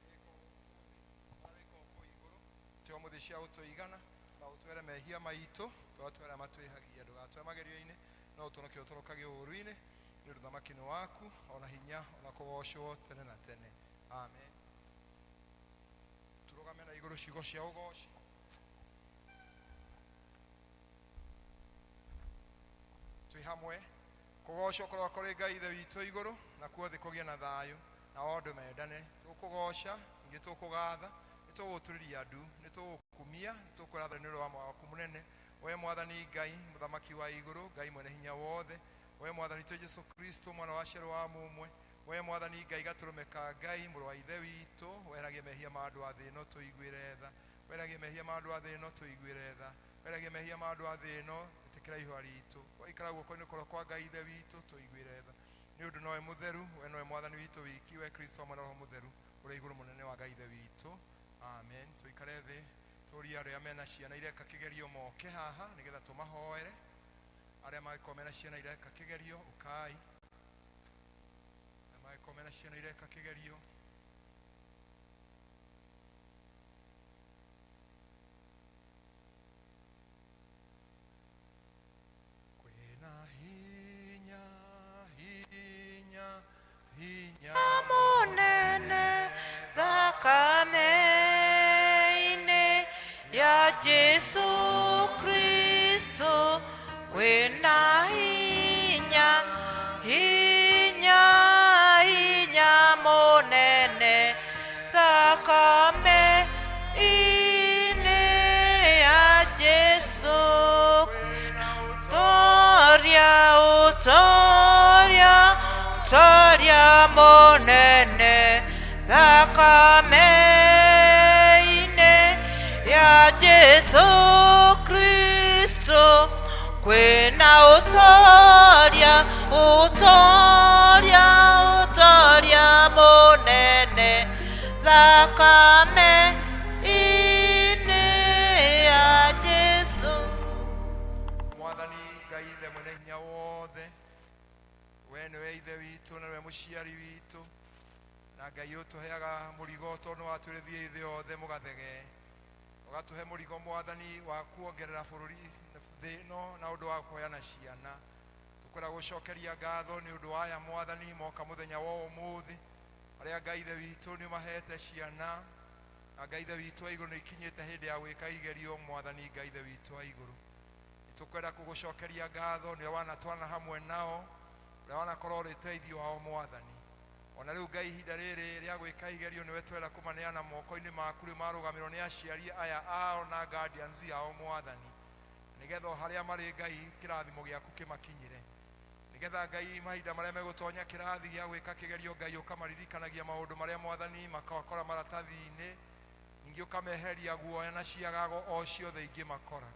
wĩkwo kũu igũrũ. Tũhe ũmũthĩ cia gũtũigana na ũtwere mehia maitũ tũgatwere arĩa matwĩhagia, ndũgatware magerio-inĩ no ũtũhonokie ũtũrokagie ũũru-inĩ, nĩ ũndũ ũthamaki nĩ waku ona hinya ona kũgocwo tene na tene, amen. Tũrũgame na igũrũ ciugo cia ũgoci twĩ hamwe. Kũgocwo kũroka kũrĩ Ngai Ithe witũ igũrũ, nakuo thĩ kũgĩe na thayũ na andũ mendane. Tũkũgoca ningĩ tũkũgatha, nĩ tũgũgũturĩria ndu, nĩ tũgũkumia, nĩ tũkwĩra nĩ ũndũ wa waku mũnene, we Mwathani Ngai mũthamaki wa igũrũ, Ngai mwene hinya wothe, we Mwathani witũ Jesu Kristo mwana wa Ciarwo wa mũmwe, we Mwathani Ngai gatũrũme ka Ngai, mũrũ wa Ithe witũ, weheragie mehia ma andũ a thĩ ĩno, tũiguĩre tha. Weheragie mehia ma andũ a thĩ ĩno, tũiguĩre tha. Weheragie mehia ma andũ a thĩ ĩno, ĩtĩkĩra ihoya ritũ. Waikara guoko-inĩ kũrĩa kwa Ngai Ithe witũ, tũiguĩre tha, nĩ ũndũ nowe mũtheru, we nowe Mwathani witũ wiki, we Kristo hamwe na Roho Mũtheru ũrĩa igũrũ mũnene wa Ngai Ithe witũ, amen. Tũikare thĩ, tũrie arĩa mena ciana ireka kĩgerio moke haha nĩgetha tũmahoere. Arĩa mangĩkorwo mena ciana ireka kĩgerio, ũkai. Arĩa mangĩkorwo mena ciana ireka kĩgerio. Kwĩna hinya, hinya, hinya
Munene thakame-inĩ ya Jesu Kristo kwĩna hinya, hinya, hinya munene thakame.
Mũnene thakame-inĩ ya Jesu Kristo, kwĩna ũtoria, ũtoria, ũtoria mũnene thakame-inĩ ya Jesu.
Mwathani Ngai Ithe mwene hinya wothe, we nĩwe Ithe witũ na nĩwe mũciari witũ, na Ngai ũtũheaga mũrigo tondũ watwĩrĩthie ithe othe mũgathege, ũgatũhe mũrigo Mwathani wa kuongerera bũrũri thĩ ĩno na ũndũ wa kũheana ciana. Tũkwenda gũcokeria ngatho nĩ ũndũ wa aya Mwathani moka mũthenya wa ũmũthĩ, arĩa Ngai Ithe witũ nĩ ũmahete ciana, na Ngai Ithe witũ wa igũrũ nĩ ikinyĩte hĩndĩ ya gwĩka igerio. Mwathani Ngai Ithe witũ wa igũrũ, nĩtũkwenda gũgũcokeria ngatho nĩ ũrĩa wanatwana hamwe nao, ũrĩa wanakorwo ũrĩ ũteithio wao Mwathani. Ona rĩu Ngai, ihinda rĩrĩ rĩa gwĩka igerio nĩwe twenda kũmaneana moko-inĩ maku, rĩu marũgamĩrwo nĩ aciari aya ao na guardians ao Mwathani, nĩgetha o harĩa marĩ Ngai kĩrathimo gĩaku kĩmakinyĩre, nĩgetha Ngai mahinda marĩa megũtonya kĩrathi gĩa gwĩka kĩgerio, Ngai ũkamaririkanagia maũndũ marĩa Mwathani makakora maratathi-inĩ, ningĩ ũkameheria guoya na ciagago o ciothe ingĩmakora,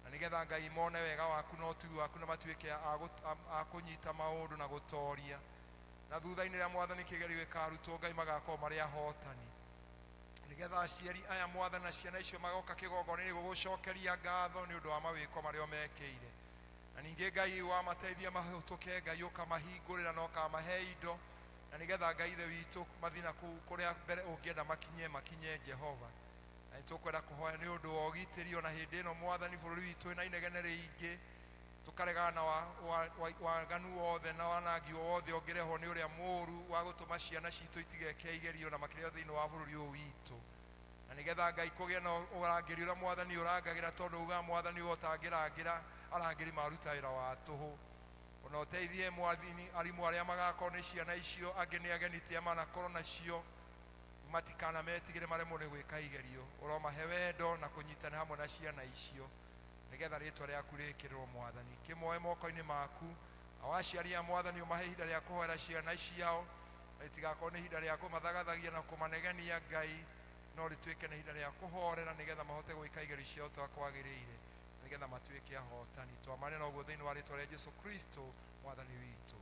na nĩgetha Ngai mone wega waku na ũtugi waku, na matuĩke a kũnyita maũndũ na gũtoria, na thutha-inĩ rĩrĩa Mwathani kĩgerio gĩkarutwo, Ngai magakorwo marĩ ahotani, nĩgetha aciari aya Mwathani na ciana icio magoka kĩgongona-inĩ gũgũcokeria ngatho nĩ ũndũ wa mawĩko marĩa mekĩire, na ningĩ Ngai wamateithia mahĩtũke, Ngai ũkamahingũrĩra na ũkamahe indo, na nĩgetha Ngai Ithe witũ mathiĩ na kũu kũrĩa mbere ũngĩenda makinye, makinye Jehova. Na nĩtũkwenda kũhoya nĩ ũndũ wa ũgitĩri ona hĩndĩ ĩno Mwathani bũrũri witũ wĩna inegene rĩingĩ, tũkaregana na waganu wothe na wanangi wothe ũngĩrehwo nĩ ũrĩa mũũru wa gũtũma ciana citũ itigeke igerio, na makĩria thĩinĩ wa bũrũri ũyũ witũ, na nĩgetha Ngai kũgĩe na ũrangĩri ũrĩa Mwathani ũrangagĩra, tondũ ugaga Mwathani we ũtangĩrangĩra arangĩri maruta wĩra wa tũhũ. Ona ũteithie Mwathani arimũ arĩa magakorwo nĩ ciana icio, angĩ nĩ ageni tia manakorwo nacio, matikanametigĩre maremwo nĩ gwĩka igerio. Ũromahe wendo na kũnyitana hamwe na ciana icio, nĩgetha rĩtwa rĩaku rĩkĩrĩrwo. Mwathani, kĩmoe moko-inĩ maku. Nao aciari a Mwathani, ũmahe ihinda rĩa kũhoera ciana ciao, na rĩtigakorwo nĩ ihinda rĩa kũmathagathagia na kũmanegenia Ngai, no rĩtuĩke nĩ ihinda rĩa kũhorera, nĩgetha mahote gwĩka igerio ciao ta kwagĩrĩire, nĩgetha matuĩke ahotani. Twamane na ũguo thĩinĩ wa rĩtwa rĩa Jesu Kristo Mwathani witũ.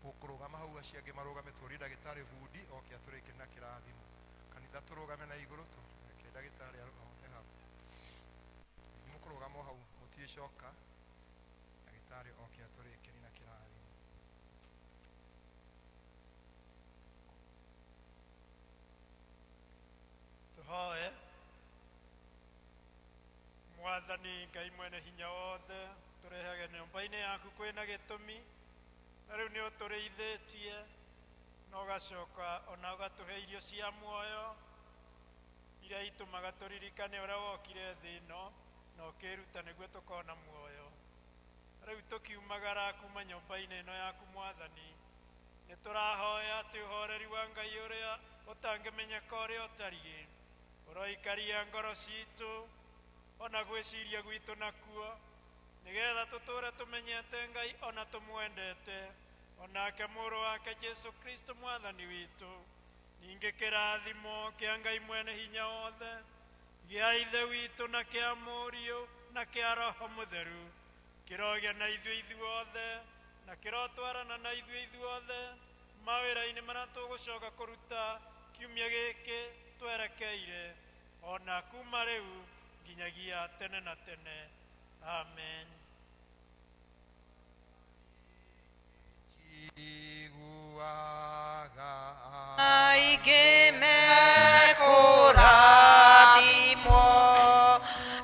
Ũkũrũgama hau, acio angĩ marũgame, tũrie ndagĩtarĩ bundi oke atũrĩkĩre na kĩrathimo. Kanitha, tũrũgame na igũrũ tu, reke ndagĩtarĩ arũgame hau. Mũkũrũgama o hau, mũtiĩcoka, ndagĩtarĩ oke atũrĩkĩre na kĩrathimo.
Tũhoe. Mwathani Ngai mwene hinya wothe, tũrehage nyũmba-inĩ yaku kwĩna gĩtũmi, na rĩu nĩ ũtũrĩithĩtie na ũgacoka ona ũgatũhe irio cia muoyo iria itũmaga tũririkane ũrĩa wokire thĩ ĩno na ũkĩruta nĩguo tũkona muoyo. Rĩu tũkiumagara kuma nyũmba-inĩ ĩno yaku Mwathani, nĩ tũrahoya atĩ ũhoreri wa Ngai ũrĩa ũtangĩmenyeka ũrĩa ũtariĩ ũroikaria ngoro citũ ona gwĩciria gwitũ nakuo, nĩgetha tũtũre tũmenyete Ngai ona tũmwendete, onake mũrũ wake Jesu Kristo Mwathani witũ. Ningĩ kĩrathimo kĩa Ngai mwene hinya wothe, gĩa Ithe witũ na kĩa Mũriũ na kĩa Roho Mũtheru kĩrogĩa na ithuĩ ithuothe, na kĩrotwarana na ithuĩ ithuothe mawĩra-inĩ marĩa tũgũcoka kũruta kiumia gĩkĩ twerekeire, ona kuma rĩu nginyagia tene na tene. Amen.
Iguaga
Aingĩ mekũrathimwo,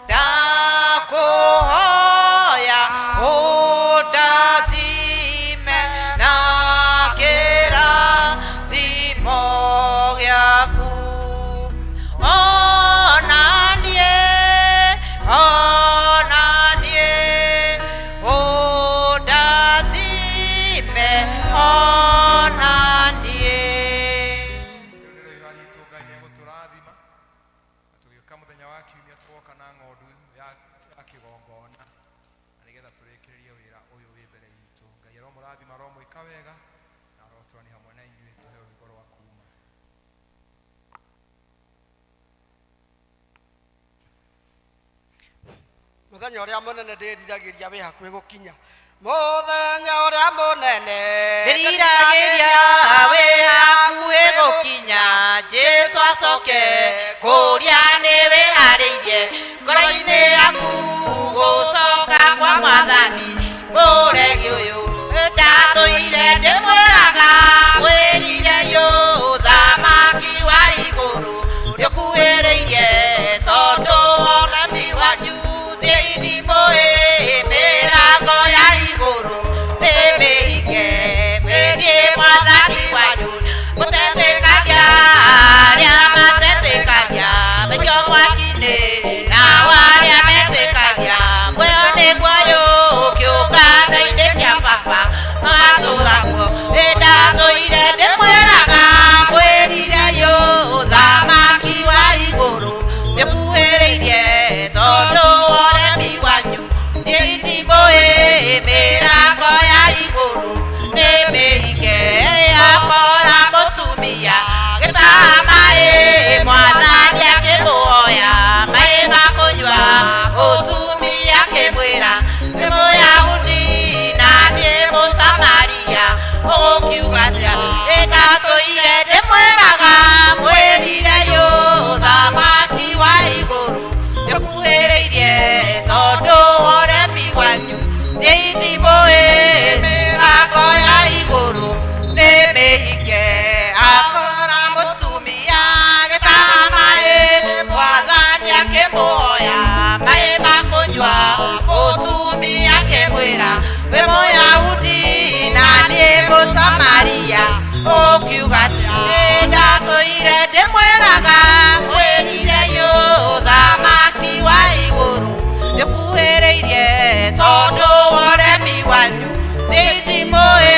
ndakũhoya ũndathime na kĩrathimo gĩaku. Ona niĩ, ona niĩ, ũndathime ona niĩ.
Rĩu nĩ rĩo ritũ, Ngai nĩ egũtũrathima, na tũgĩũka mũthenya wa kiumia tũgoka na ng'ondu ya kĩgongona, na nĩgetha tũrĩkĩrĩrie wĩra ũyũ wĩ mbere itũ. Ngai aromũrathima, aromwĩka wega na arotũgĩria. Tũrani hamwe na inyuĩ tũheo rwĩmbo rwa kuma.
Muthenya ũrĩa mũnene ndĩriragĩria wĩ hakuhĩ gũkinya, mũthenya ũrĩa mũnene
Ndĩriragĩria wĩ hakuhĩ gũkinya, Jesu acoke kũria nĩ wĩharĩirie ngoro-inĩ yaku gũcoka kwa Mwathani. Mũregi ũyũ ndatũire ndĩmwĩraga, mwĩrire yũ thamaki wa igũrũ nĩũkuhĩrĩirie, tondũ ũremi wanyu thiĩ ithimũ-ĩ, mĩrango ya igũrũ nĩ mĩhinge, mĩthiĩ Mwathani wanyu. Mũtetĩkagia arĩa matetĩkagia maikio mwaki-inĩ, nao arĩa metĩkagia muoyo nĩguo ũyũ kĩũngano-inĩ kĩa baba matũũra kuo. Nĩndatũire ndĩmwĩraga, mwĩrire yũ thamaki wa igũrũ nĩkuhĩrĩirie, tondũ ũremi wanyu nĩ ithimũ-ĩ, mĩrango ya igũrũ nĩ mĩhinge. Akora mũtumia gĩtaha maĩ, Mwathani akĩmũhoya maĩ ma kũnyua, mũtumia akĩmwĩra nĩ Mũyahudi na niĩ Mũsamaria, ũgũkiuga atĩa? Nĩndatũire ndĩmwĩraga, mwĩrire yũ thamaki wa igũrũ nĩkuhĩrĩirie, tondũ ũremi wanyu nĩ ithimũ-ĩ, mĩrango ya igũrũ nĩ mĩhinge. Akora mũtumia gĩtaha maĩ, Mwathani akĩmũhoya maĩ ma kũnyua, mũtumia akĩmwĩra wĩ Mũyahudi na niĩ Mũsamaria, ũkiuga atĩa? Nĩndatũire ndĩmwĩraga, mwĩrire yũ thamaki wa igũrũ nĩkuhĩrĩirie, tondũ ũremi wanyu nĩ ithimũ-ĩ,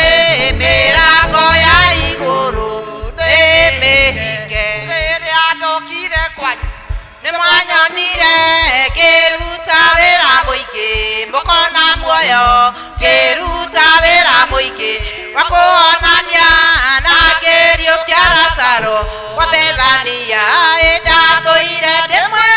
mĩrango ya igũrũ nĩ mĩhinge.
Rĩrĩa ndokire kwanyu
nĩ mwanyonire ngĩruta wĩra mũingĩ, mũkona muoyo ngĩruta wĩra mũingĩ wa kũhonania, na ngĩriũkia Lazaro kwa Bethania. Ĩndatũire ndĩmwĩraga